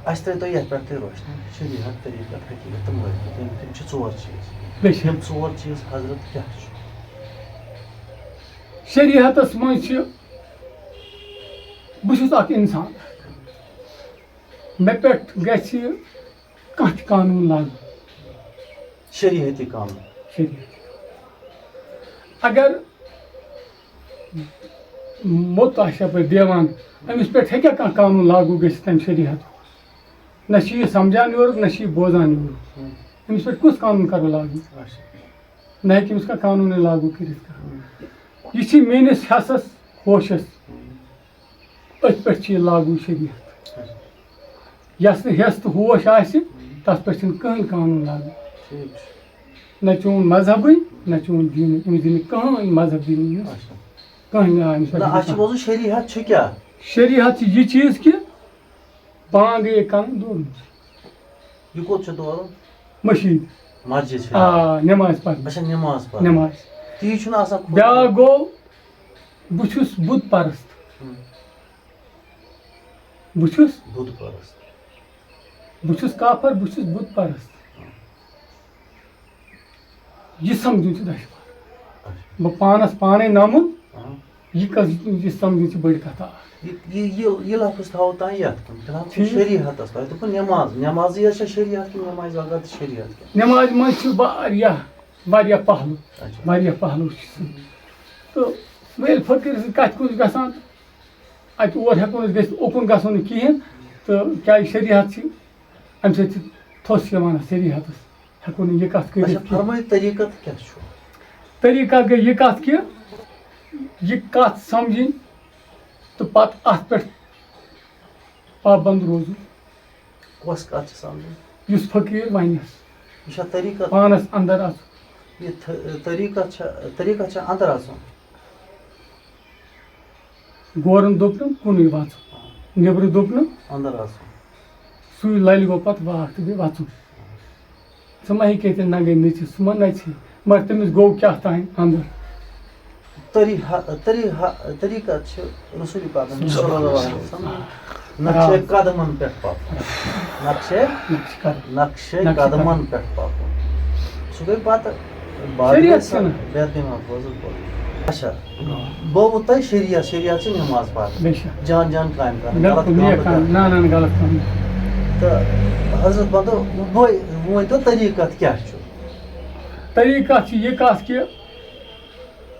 اَسہِ ترٛٲیتو یَتھ پٮ۪ٹھ تُہۍ روشنی، شریعت، طریٖقت، حقیٖقت تہٕ معرفت۔ یِم، یِم چھِ ژور چیٖز۔ بیٚیہِ چھِ۔ یِم ژور چیٖز حضرت کیٛاہ چھُ؟ شریعتَس منٛز چھِ، بہٕ چھُس اَکھ اِنسان، مےٚ پٮ۪ٹھ گژھِ کانٛہہ تہِ قانوٗن لاگوٗ۔ شریعتی قانوٗن۔ شریعتی۔ اگر موٚت آسہِ یَپٲرۍ دیوان، أمِس پٮ۪ٹھ ہیٚکیٛاہ کانٛہہ قانوٗن لاگوٗ گٔژھِتھ تَمہِ شریعتُک؟ نہ چھُ یہِ سَمجھان یورُک، نہ چھُ یہِ بوزان یورُک۔ ہُم۔ أمِس پٮ۪ٹھ کُس قانوٗن کَرو لاگوٗ؟ اچھا۔ نہ ہیٚکہِ أمِس کانٛہہ قانوٗنٕے لاگوٗ کٔرِتھ کانٛہہ۔ ہُم۔ یہِ چھِ میٛٲنِس حٮ۪سَس، ہوشَس۔ ہُم۔ أتھۍ پٮ۪ٹھ چھِ یہِ لاگوٗ شریعت۔ یَس نہٕ ہٮ۪س تہٕ ہوش آسہِ، تَس پٮ۪ٹھ چھِنہٕ کٕہٕنۍ قانوٗن لاگوٗ۔ ٹھیٖک چھُ۔ نہ چون مذہبٕے، نہ چون دیٖنٕے، أمِس دِنہٕ کٕہٕنۍ مذہب دِنہٕ أمِس۔ اچھا۔ کٕہٕنۍ آے أمِس نہ، پٮ۪ٹھ اَسہِ چھُ بوزُن شریعت چھُ کیٛاہ؟ شریعت چھِ یہِ چیٖز کہِ بانٛگ یہِ کَرُن دورُن۔ یہِ کوٚت چھُ دورُن؟ مٔشیٖد۔ مسجد چھِ؟ آ، نٮ۪ماز پَرنہِ۔ اچھا، نٮ۪ماز پَرنہِ۔ نٮ۪ماز۔ تی چھُنہٕ آسان خۄد۔ بیٛاکھ گوٚو، بہٕ چھُس بُت پرست۔ ہُم۔ بہٕ چھُس بُت پرست۔ بہٕ چھُس کافر، بہٕ چھُس بُت پرست۔ یہِ سمجھُن چھُ دشوار۔ اچھا۔ بہٕ پانس پانے نمُن، ہاں۔ یہِ کَس یہِ سَمجھُن چھِ بٔڑ کَتھا اَکھ۔ یہِ یہِ یہِ یہِ لفظ تھاوو تانۍ یَتھ کُن، فِلحال چھُ ٹھیٖک۔ شریعتَس تانۍ۔ دوٚپُن نٮ۪ماز، نٮ۪مازٕے یٲژ چھا شریعت کِنہٕ نٮ۪مازِ بغٲر تہِ شریعت کینٛہہ؟ نٮ۪مازِ منٛز چھِ واریاہ، واریاہ پہلو، اچھا۔ واریاہ پہلو چھِ سُہ۔ تہٕ وۄنۍ ییٚلہِ فقیٖر سٕنٛدِ کَتھِ کُن چھِ گژھان، تہٕ اَتہِ اور ہٮ۪کو نہٕ أسۍ گٔژھِتھ، اوکُن گژھو نہٕ کِہیٖنۍ۔ تہٕ کیٛازِ شریعت چھِ، اَمہِ سۭتۍ چھِ تھوٚس یِوان اَتھ شریعتَس، ہٮ۪کو نہٕ یہِ کَتھ کٔرِتھ اچھا، کینٛہہ۔ فرمٲیِو، طریٖقت کیٛاہ چھُ؟ طریٖقہ گٔے یہِ کَتھ کہِ یہِ کَتھ سَمجھِنۍ تہٕ پَتہٕ اَتھ پٮ۪ٹھ پابنٛد روزُن۔ کۄس کَتھ چھِ سَمجھِنۍ؟ یُس فقیٖر وَنٮ۪س۔ یہِ چھا طریٖقت؟ پانَس اَندَر اَژُن۔ یہِ تھ-، طریٖقت چھا، طریٖقت چھا اَندَر اَژُن؟ گورَن دوٚپ نہٕ کُنُے وَژُن، نیٚبرٕ دوٚپ نہٕ۔ اَندَر اَژُن۔ سُے لَلہِ گوٚو پَتہٕ واکھ تہٕ بیٚیہِ وَژُن۔ ژٕ ما ہیٚکہِ تیٚلہِ ننٛگَے نٔژِتھ، سُہ ما نَژِ ہے؟ مگر تٔمِس گوٚو کیٛاہ تام اَندَر۔ طریٖحہ، طریٖحہ، طریٖقت چھِ رسول پاکَن ہُنٛد صلی اللہ علیہ وسلم۔ نقشے قدمن پٮ۪ٹھ پَکُن۔ نقشے، نقشے قدم۔ نقشے نقشے قدمن قدم۔ پٮ۪ٹھ پَکُن۔ سُہ گٔے پَتہٕ باقٕے شریعت سا-، چھُنہٕ۔ بے دِماغ بوزُن پوٚز۔ اچھا، گوٚو تۄہہِ شریعت، شریعت چھِ نٮ۪ماز پَرٕنۍ۔ بے شک۔ جان جان کامہِ کَرٕنۍ، غلط بِلکُل، کٲم نیک نہٕ کامہِ، کَرٕنۍ۔ نہ، نہ، نہ، غلط کٲم۔ تہٕ حضرت بَندو، وۄنۍ، وۄنۍ ؤنۍتو طریٖقت کیٛاہ چھُ؟ طریٖقت چھِ یہِ کَتھ کہِ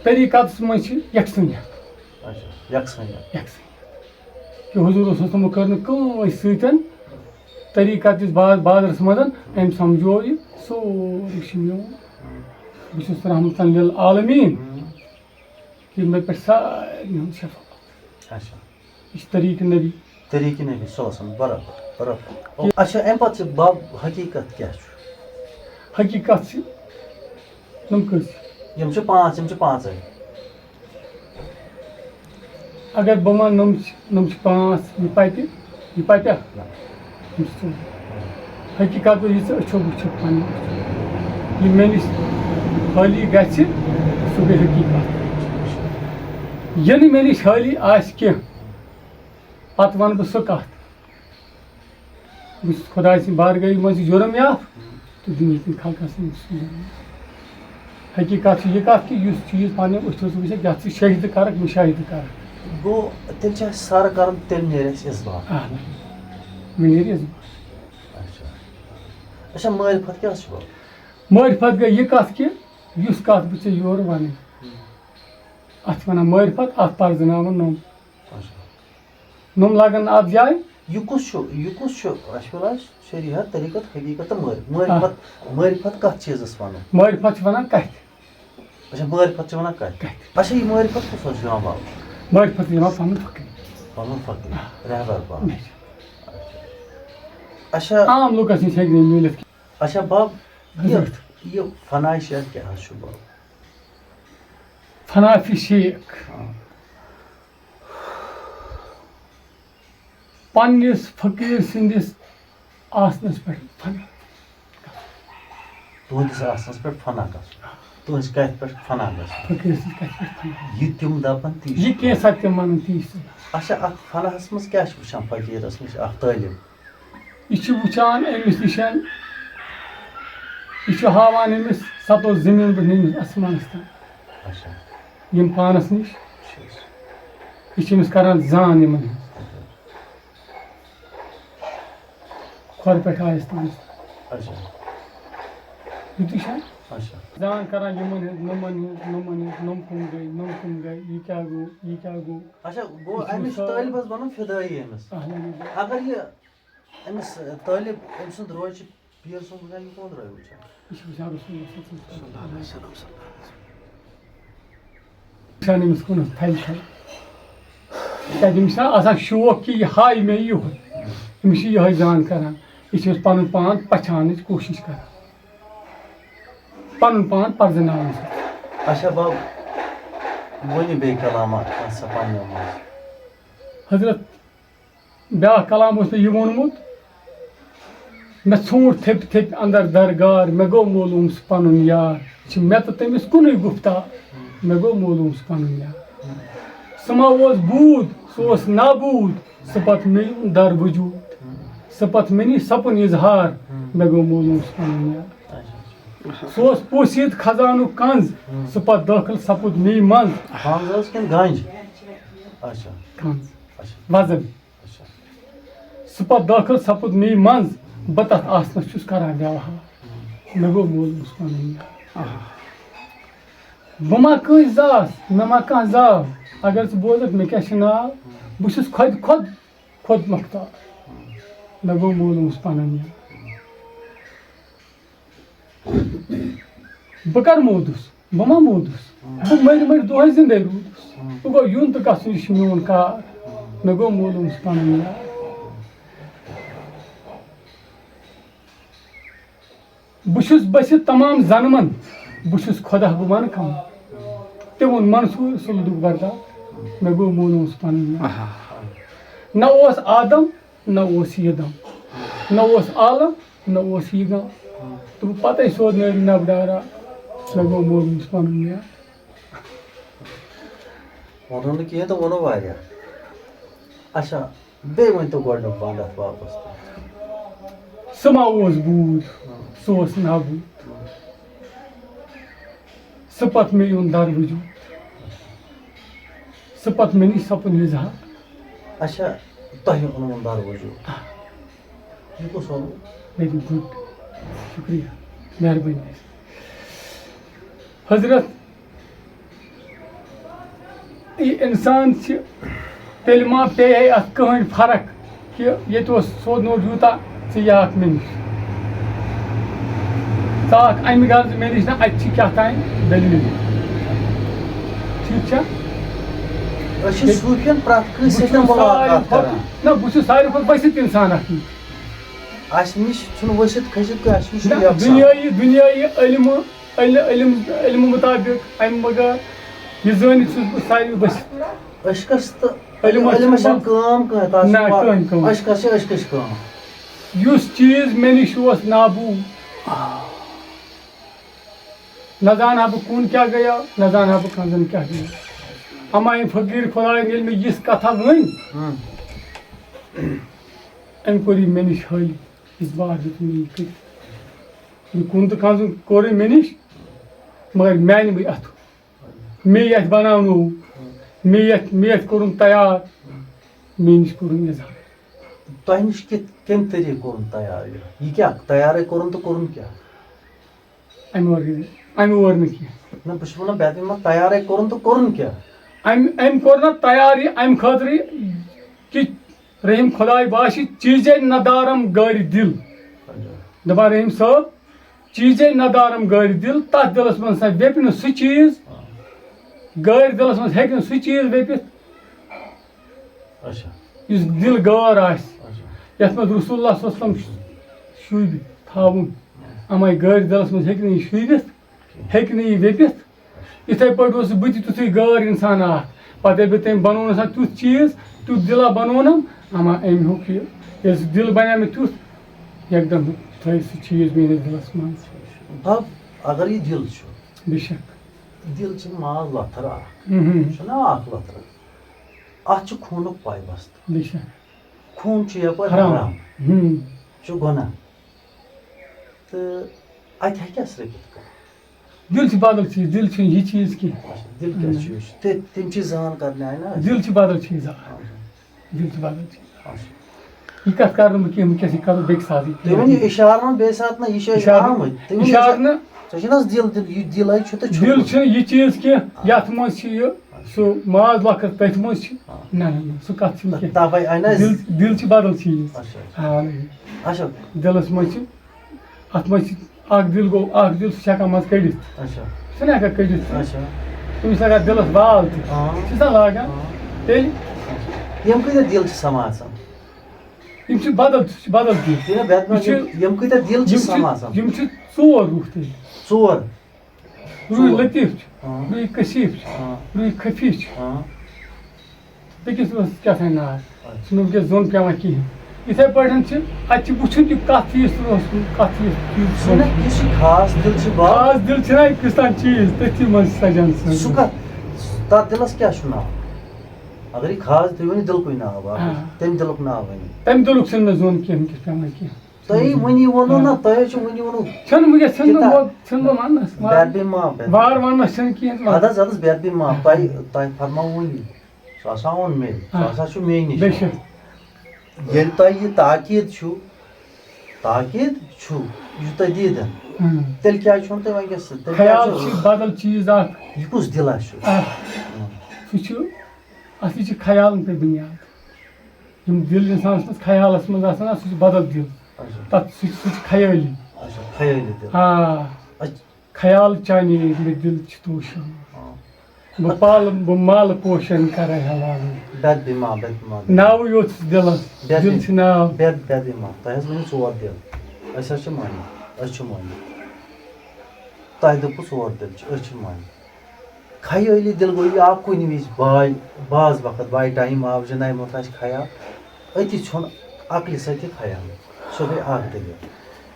طریٖقتَس منٛز چھِ یَکسٲنیت۔ اچھا، یَکسٲنیت۔ یَکسٲنیت۔ کہِ حضوٗر صلی اللہ علیہ وسلمَن کٔر نہٕ کٲنٛسہِ سۭتۍ طریٖقت یُس باز-، بازرَس منٛز، أمۍ سَمجھو یہِ سورُے چھُ میون۔ بہٕ چھُس رحمتاً للعالمین۔ ہُم۔ کہِ مےٚ پٮ۪ٹھ سارنٕے ہُنٛد شفاعت۔ اچھا۔ یہِ چھُ طریٖقہٕ نبی۔ طریٖقہٕ نبی صلی اللہ علیہ وسلم، برابر، برابر۔ او، اچھا، اَمہِ پَتہٕ چھِ باب حقیٖقت کیٛاہ چھُ؟ حقیٖقت چھِ، یِم کٔژ؟ یِم چھِ پانٛژھ، یِم چھِ پانٛژَے۔ اگر بہٕ وَنہٕ، یِم چھِ، یِم چھِ پانٛژھ، یہِ پَپہِ، یہِ پَپہِ اَکھ۔ نہ۔ یِم چھِ ژور۔ حقیٖقت گوٚو، یہِ ژٕ أچھو وٕچھِتھ پنٛنہِ أچھو۔ یہِ مےٚ نِش حٲلی گژھِ، سُہ گٔے حقیٖقت۔ یہِ نہٕ مےٚ نِش حٲلی آسہِ کینٛہہ، پَتہٕ وَنہٕ بہٕ سُہ کَتھ۔ بہٕ چھُس خۄداے سٕنٛدِ بارگاہہِ منٛز یہِ جُرم یاف تہٕ دُنیہِکٮ۪ن خلقَس منٛز چھُس یہِ جُرم یاف۔ حقیٖقت چھِ یہِ کَتھ کہِ یُس چیٖز پنٛنٮ۪و أچھو ژٕ وٕچھَکھ، یَتھ ژٕ شٲہِدٕ کَرَکھ، مُشاہِدٕ کَرَکھ۔ گوٚو، تیٚلہِ چھِ اَسہِ سَر کَرُن، تیٚلہِ نیرِ اَسہِ اِثبات۔ اَہَن حظ۔ وۄنۍ نیرِ اِثبات۔ اچھا۔ اچھا، معرفت کیٛاہ چھُ؟ معرفت گٔے یہِ کَتھ کہِ یُس کَتھ بہٕ ژےٚ یورٕ وَنہٕ، اَتھ چھِ وَنان معرفت، اَتھ پَرزٕناوَن نوٚم۔ اچھا۔ نوٚم لَگَن نہٕ اَتھ جایہِ۔ یہِ کُس چھُ، یہِ کُس چھُ؟ اَسہِ ووٚن اَسہِ شریعت، طریٖقت، حقیٖقت تہٕ معرفت۔ معرفت، آ۔ معرفت کَتھ چیٖزَس وَنو؟ معرفت چھِ وَنان کَتھِ۔ اچھا، معرفت چھِ وَنان کَتھِ۔ کَتھِ۔ اچھا، یہِ معرفت کُس حظ چھُ یِوان باو؟ معرفت چھِ یِوان پَنُن فقیٖر۔ پَنُن فقیٖر، رہبر پَنُن۔ اچھا۔ اچھا۔ عام لُکَس نِش ہیٚکہِ نہٕ یہِ میٖلِتھ کینٛہہ۔ اچھا، بَب، یہِ، حضرت۔ یہِ فنا شیخ کیٛاہ حظ چھُ، بَب؟ فنا فی شیخ۔ آ۔ پننِس فقیٖر سٕنٛدِس آسنَس پٮ۪ٹھ فنا۔ تُہٕنٛدِس آسنَس پٮ۪ٹھ فنا گژھُن۔ تُہٕنٛزِ کَتھِ پٮ۪ٹھ فنا گژھُن۔ فقیٖر سٕنٛزِ کَتھِ پٮ۪ٹھ فنا۔ یہِ تِم دَپَن تی چھُ۔ یہِ کینٛژھا تِم وَنَن تی چھُ۔ اچھا، اَتھ فناہَس منٛز کیٛاہ چھُ وٕچھان فقیٖرَس نِش اَکھ طٲلب؟ یہِ چھُ وٕچھان أمِس نِش، یہِ چھُ ہاوان أمِس سَتو زٔمیٖن پٮ۪ٹھ نیٖرِتھ آسمانَس تام۔ اچھا۔ یِم پانَس نِش۔ ٹھیٖک۔ یہِ چھِ أمِس کَران زان یِمَن ہٕنٛز۔ کھۄرٕ پٮ۪ٹھ آیَس تام۔ اچھا۔ یُتُے چھا؟ اچھا۔ زان کَران یِمَن ہٕنٛز، نوٚمَن ہٕنٛز، نوٚمَن ہٕنٛز، نوٚم کٕم گٔے، نوٚم کٕم گٔے، یہِ کیٛاہ گوٚو، یہِ کیٛاہ گوٚو۔ اچھا، گوٚو یہِ چھُ أمِس چھُ سٲ-، طٲلبَس بَنُن فِدٲیی أمِس۔ اَہَن حظ۔ اگر یہِ أمِس، آ، طٲلب أمۍ سُنٛد روے چھُ پیٖر سُنٛد وٕچھان، یہِ کون روے وٕچھان؟ یہِ چھُ وٕچھان رسول اللہ صلی اللہ علیہ وسلم۔ وٕچھان أمِس کُن حظ تھَلہِ تھَلہِ۔ کیٛازِ أمِس چھُنہ آسان شوق کہِ یہِ ہاوِ مےٚ یِہوٚے۔ أمِس چھِ یِہوٚے زان کَران۔ یہِ چھِ أمِس پَنُن پان پَژھاونٕچ کوٗشِش کَران۔ پَنُن پان پَرزٕناونٕچ۔ اچھا بَب، ؤنِو بیٚیہِ کلامہ کانٛہہ سا پنٛنیو منٛز۔ حضرت، بیٛاکھ کلام اوس مےٚ یہِ ووٚنمُت، مےٚ ژھونٛٹھ تھٔپۍ تھٔپۍ اندر درگار، مےٚ گوٚو معلوم سُہ پنُن یار۔ چھِ مےٚ تہٕ تٔمِس کُنُے گُفتار، مےٚ گوٚو معلوم سُہ پنُن یار۔ سُہ ما اوس بوٗد، سُہ اوس نابوٗد، سُہ پتہٕ مےٚ در وجوٗد۔ سُہ پتہٕ مےٚ نِش سپُن اظہار، مےٚ گوٚو معلوم سُہ پنُن یار۔ سُہ اوس پوٗسیٖد خزانُک کنز، سُہ پتہٕ دٲخل سپُد مے منز۔ کنز اوس کِنہٕ گنج؟ اچھا۔ کنٛز، اچھا۔ وزن۔ اچھا۔ سُہ پتہٕ دٲخل سپُد مے منٛز، بہٕ تتھ آسنس چھُس کران ویوہار۔ مےٚ گوٚو مولوٗم عثمانُن یاد۔ بہٕ ما کٲنٛسہِ زاس، مےٚ ما کانٛہہ زاو۔ اگر ژٕ بوزکھ مےٚ کیٛاہ چھُ ناو، بہٕ چھُس خۄدِ خۄد، خۄد مۄختار۔ مےٚ گوٚو مولوٗم عثمانُن یاد۔ بہٕ کر موٗدُس؟ بہٕ ما موٗدُس؟ بہٕ مٔرۍ مٔرۍ دۄہے زِندَے روٗدُس۔ بہٕ گوٚو یُن تہٕ گژھُن، یہِ چھُ میون کار۔ مےٚ گوٚو مولوٗم عثمانُن یاد۔ بہٕ چھُس بٔسِتھ تمام زنمن، بہٕ چھُس خۄدا بہٕ ونہٕ کم۔ تہِ ووٚن منصوٗر سُلدُک بردار، مےٚ گوٚو مولوٗم عثمانُن یاد۔ نہ اوس آدم، نہ اوس یہِ دم، نہ اوس عالم، نہ اوس یہِ غم۔ تہٕ بہٕ پتے سیوٚد نٲرۍ نبہٕ ڈارا، مےٚ گوٚو مولوٗم عثمانُن یاد۔ ووٚنُن نہٕ کِہیٖنۍ تہٕ ووٚنُن واریاہ۔ اچھا، بیٚیہِ ؤنۍ تو گۄڈٕنیُک بند اَتھ واپس۔ سُہ ما اوس بوٗد، سُہ اوس نابوٗد۔ سُہ پتہٕ مےٚ یُن در وجوٗد، سُہ پتہٕ مےٚ نِش سپُد اظہار۔ اچھا، تۄہہِ اوٚنوُن در وجوٗد۔ یہِ کُس اوٚنوُ؟ ویری گُڈ، شُکریہ، مہربٲنی۔ حضرت، یہِ اِنسان چھِ، تیٚلہِ ما پیٚیہِ ہے اَتھ کٕہٕنۍ فرق کہِ ییٚتہِ اوس سوٚد نوٚٹ یوٗتاہ، ژٕ یہِ اَکھ مےٚ نِش، ژٕ اَکھ اَمہِ غرضہٕ مےٚ نِش نہ، اَتہِ چھِ کیٛاہ تام دٔلیٖل۔ ٹھیٖک چھا؟ أسۍ چھِ صوٗفیَن پرٛٮ۪تھ کٲنٛسہِ سۭتۍ مُلاقات کران۔ نہ، بہٕ چھُس ساروی کھۄتہٕ ؤسِتھ اِنسان اَتھ منٛز۔ اَسہِ نِش چھُنہٕ ؤسِتھ کھٔسِتھ کانٛہہ، اَسہِ نِش چھُ نہ، یَکسان۔ دُنیٲیی، دُنیٲیی علمہٕ، علِ-، علم، علمہٕ مُطابق، اَمہِ بغٲر یہِ زٲنِتھ چھُس بہٕ ساروی ؤسِتھ۔ أسۍ کَس تہٕ علمَس علمَس چھُنہٕ چھَنہٕ کٲم کانٛہہ، تَس نہ، چھُ وا-، کٕہٕنۍ کٲم۔ أسۍ کَس چھِ، أسۍ کَس چھِ کٲم؟ یُس چیٖز مےٚ نِش اوس نابوٗد، نہ زانہٕ ہا بہٕ کُن کیٛاہ گٔیو، نہ زانہٕ ہا بہٕ کنزن کیٛاہ گٔیو۔ اما أمۍ فقیٖر خۄدایَن ییٚلہِ مےٚ یِژھ کَتھا ؤنۍ، ہُم۔ أمۍ کوٚر یہِ مےٚ نِش حٲلی، یُس بار دیُت مےٚ یہِ کٔرِتھ۔ یہِ کُن تہٕ کنزُن کوٚر أمۍ مےٚ نِش، مگر میٛانہِ بہٕ اَتھٕ۔ مے یتھ بناونوو، مے یتھ، مے یتھ کوٚرُن تیار، مے نِش کوٚرُن اظہار۔ تۄہہِ نِش کِتھ، کَمہِ طریٖقہٕ کوٚرُن تیار یہِ؟ یہِ کیٛاہ تیارٕے کوٚرُن تہٕ کوٚرُن کیٛاہ؟ امہِ ورٲے، امہِ ورٲے نہٕ کینٛہہ۔ نہ، بہٕ چھُس وَنان بیترِ منٛز تیارٕے کوٚرُن تہٕ کوٚرُن کیٛاہ؟ امہِ، امہِ کوٚر نہ تیار یہِ امہِ خٲطرٕ کہِ رحیم خداے باشی چیٖزے ندارم گٲرِ دِل۔ دپان رحیم صٲب، چیٖزے ندارم گٲرِ دِل، تتھ دِلس منٛز ہسا ویپہِ نہٕ سُہ چیٖز، گٲرِ دِلس منٛز ہیٚکہِ نہٕ سُہ چیٖز ویپِتھ، اچھا۔ یُس دِل گٲر آسہِ، اچھا۔ یتھ منٛز رسول اللہ صلی اللہ علیہ وسلم شوٗبہِ تھاوُن، امے گٲرِ دِلس منٛز ہیٚکہِ نہٕ یہِ شوٗبِتھ، ہیٚکہِ نہٕ یہِ ویپِتھ۔ یِتھے پٲٹھۍ اوسُس بہٕ تہِ تیُتھُے گٲر انسان اکھ۔ پتہٕ ییٚلہِ بہٕ تٔمۍ بنوونس اکھ تیُتھ چیٖز، تیُتھ دِلا بنوونم، اما أمۍ ہیوٚک یہِ، ییٚلہِ سُہ دِل بنیو مےٚ تیُتھ، یکدم تھٲے سُہ چیٖز میٲنِس دِلس منٛز۔ بب، اگر یہِ دِل چھُ، بے شک۔ دِل چھُ ماز لۄتھر اکھ، مہم۔ چھُنہ اکھ لۄتھر؟ اتھ چھُ خوٗنُک پاے بستہٕ۔ بے شک۔ خوٗن چھُ یپٲرۍ حرام۔ حرام، ہم۔ چھُ گۄناہ۔ تہٕ اتہِ ہیٚکیٛاہ سرٛپِتھ کانٛہہ؟ دِل چھُ بدل چیٖز، دِل چھُنہٕ یہِ چیٖز کینٛہہ۔ دِل کیٛاہ چھُ؟ یہِ چھُ تہِ-، تِم چیٖز زان کرنہِ آیہِ نا اَسہِ۔ دِل چھُ بدل چیٖز اکھ۔ اچھا۔ دِل چھُ بدل چیٖز۔ اچھا۔ یہِ کتھ کرٕ نہٕ بہٕ کینٛہہ، وٕنکیٚس یہِ کرو بیٚکہِ ساتہٕ۔ تُہۍ ؤنِو اِشارٕ نہٕ بیٚیہِ ساتہٕ نہ، یہِ چھُ اَسہِ اِشارٕ، آمٕتۍ۔ تُہۍ ؤنِو اِشارٕ اِشارٕ۔ نہٕ۔ ژےٚ چھُنہٕ حظ دِل، دِل، یہِ دِلے چھُ تہٕ چھُ۔ دِل چھُنہٕ یہِ چیٖز کینٛہہ، یتھ منٛز چھُ یہِ سُہ ماز لۄکٕٹ، تٔتھۍ منٛز چھُ۔ نہ، نہ، نہ، سُہ کتھ چھُنہٕ کینٛہہ۔ تَوَے آیہِ نہ اَسہِ۔ دِل، دِل چھُ بدل چیٖز۔ اچھا۔ آ، اچھا۔ دِلس منٛز چھُ، اتھ منٛز چھُ اکھ دِل گوٚو، اکھ دِل چھُ ہٮ۪کان منٛز کٔڑِتھ۔ اچھا۔ چھُنہ ہٮ۪کان کٔڑِتھ۔ اچھا۔ تٔمِس لگان دِلس وال تہِ۔ آ۔ چھُس نہ لاگان؟ آ۔ تیٚلہِ یِم کۭتیٛاہ دِل چھِ سَمان آسان؟ یِم چھِ بدل، سُہ چھُ بدل کینٛہہ۔ یہِ نہ بیترِ منٛز یہِ یِم، چھُ، یِم کۭتیٛاہ دِل چھِ یِم سَمان چھِ، آسان؟ یِم چھِ ژور روح تیٚلہِ۔ ژور۔ روح ژور۔ لطیف چھُ، آ۔ روح کثیف چھُ، آ۔ روح خفی چھُ۔ آ۔ بیٚکِس اوس کیٛاہ تام ناو، سُہ نہٕ وٕنکیٚس زوٚن پٮ۪وان کِہیٖنۍ۔ یِتھَے پٲٹھۍ چھِ اَتہِ چھِ وٕچھُن تہِ کَتھ چیٖز تہٕ اوس، کَتھ چیٖز، چیٖز چھُنہ یُس یہِ خاص دِل چھُ باب۔ خاص دِل چھِنہ کُس تام چیٖز، تٔتھی منٛز چھِ سَجان سٲنۍ۔ سُہ کَتھ، تَتھ دِلَس کیٛاہ چھُ ناو؟ اگر یہِ خاص، تُہۍ ؤنِو دِلکُے ناو باب۔ آ۔ تَمہِ دِلُک ناو ؤنِو۔ تَمہِ دِلُک چھُنہٕ مےٚ زوٚن کینٛہہ، وٕنکیٚس پٮ۪وان کینٛہہ۔ تۄہہِ وٕنی ووٚنوُ نہ، تۄہہِ حظ چھُ وٕنی ووٚنوُ۔ چھُنہٕ وٕنکیٚس، چھُنہٕ کِتاب۔ وۄنۍ، چھُنہٕ بہٕ وَننَس، وار، بیدبی معاف، بیدبی۔ وار وَننَس چھَنہٕ کِہیٖنۍ وَنُن۔ اَدٕ حظ، اَدٕ حظ، بیدبی معاف، تۄہہِ، تۄہہِ فرماوُن یہِ۔ سُہ ہسا اوٚن مےٚ، سُہ آ۔ ہسا چھُ مے نِش۔ بے شک۔ ییٚلہِ تۄہہِ یہِ تاکید چھُو، تاکید چھُو، یہِ چھُ تۄہہِ دیٖدن، اۭں۔ تیٚلہِ کیٛازِ چھُو نہٕ تُہۍ وۄنۍ یَس سۭتۍ؟ تیٚلہِ کیٛازِ خیال چھُو چھِ بدل چیٖز اکھ۔ یہِ کُس دِل آسہِ چھُ؟ آ۔ اۭں۔ سُہ چھُ، اَصلی چھِ خیالن پٮ۪ٹھ بُنیاد۔ یِم دِل اِنسانَس منٛز خیالَس منٛز آسان، سُہ چھُ بدل دِل۔ اچھا۔ تَتھ، سُہ چھُ، سُہ چھُ خیٲلی۔ اچھا، خیٲلی دِل۔ آ۔ اچھا۔ خیال چانے مےٚ دِل چھِ توشان۔ آ۔ بہٕ پالہٕ، بہٕ مالہٕ پوشن کرے حلال۔ بد بیما، بد بیما۔ ناوٕے یوت چھُس دِلس، بد دِل بی-، چھِ ناو۔ بد، بد بیما۔ تۄہہِ حظ ؤنِو ژور دِل۔ أسۍ حظ چھِ مٲنِتھ، أسۍ چھِ مٲنِتھ۔ تۄہہِ دوٚپوُ ژور دِل چھِ، أسۍ چھِ مٲنِتھ۔ خیٲلی دِل گوٚو یہِ آو کُنہِ وِزِ باے، بعض وقت باے ٹایم آو جناب محتاج خیال، أتی ژھیوٚن عقلہِ سۭتۍ یہِ خیال۔ سۄ گٔے اکھ دٔلیٖل۔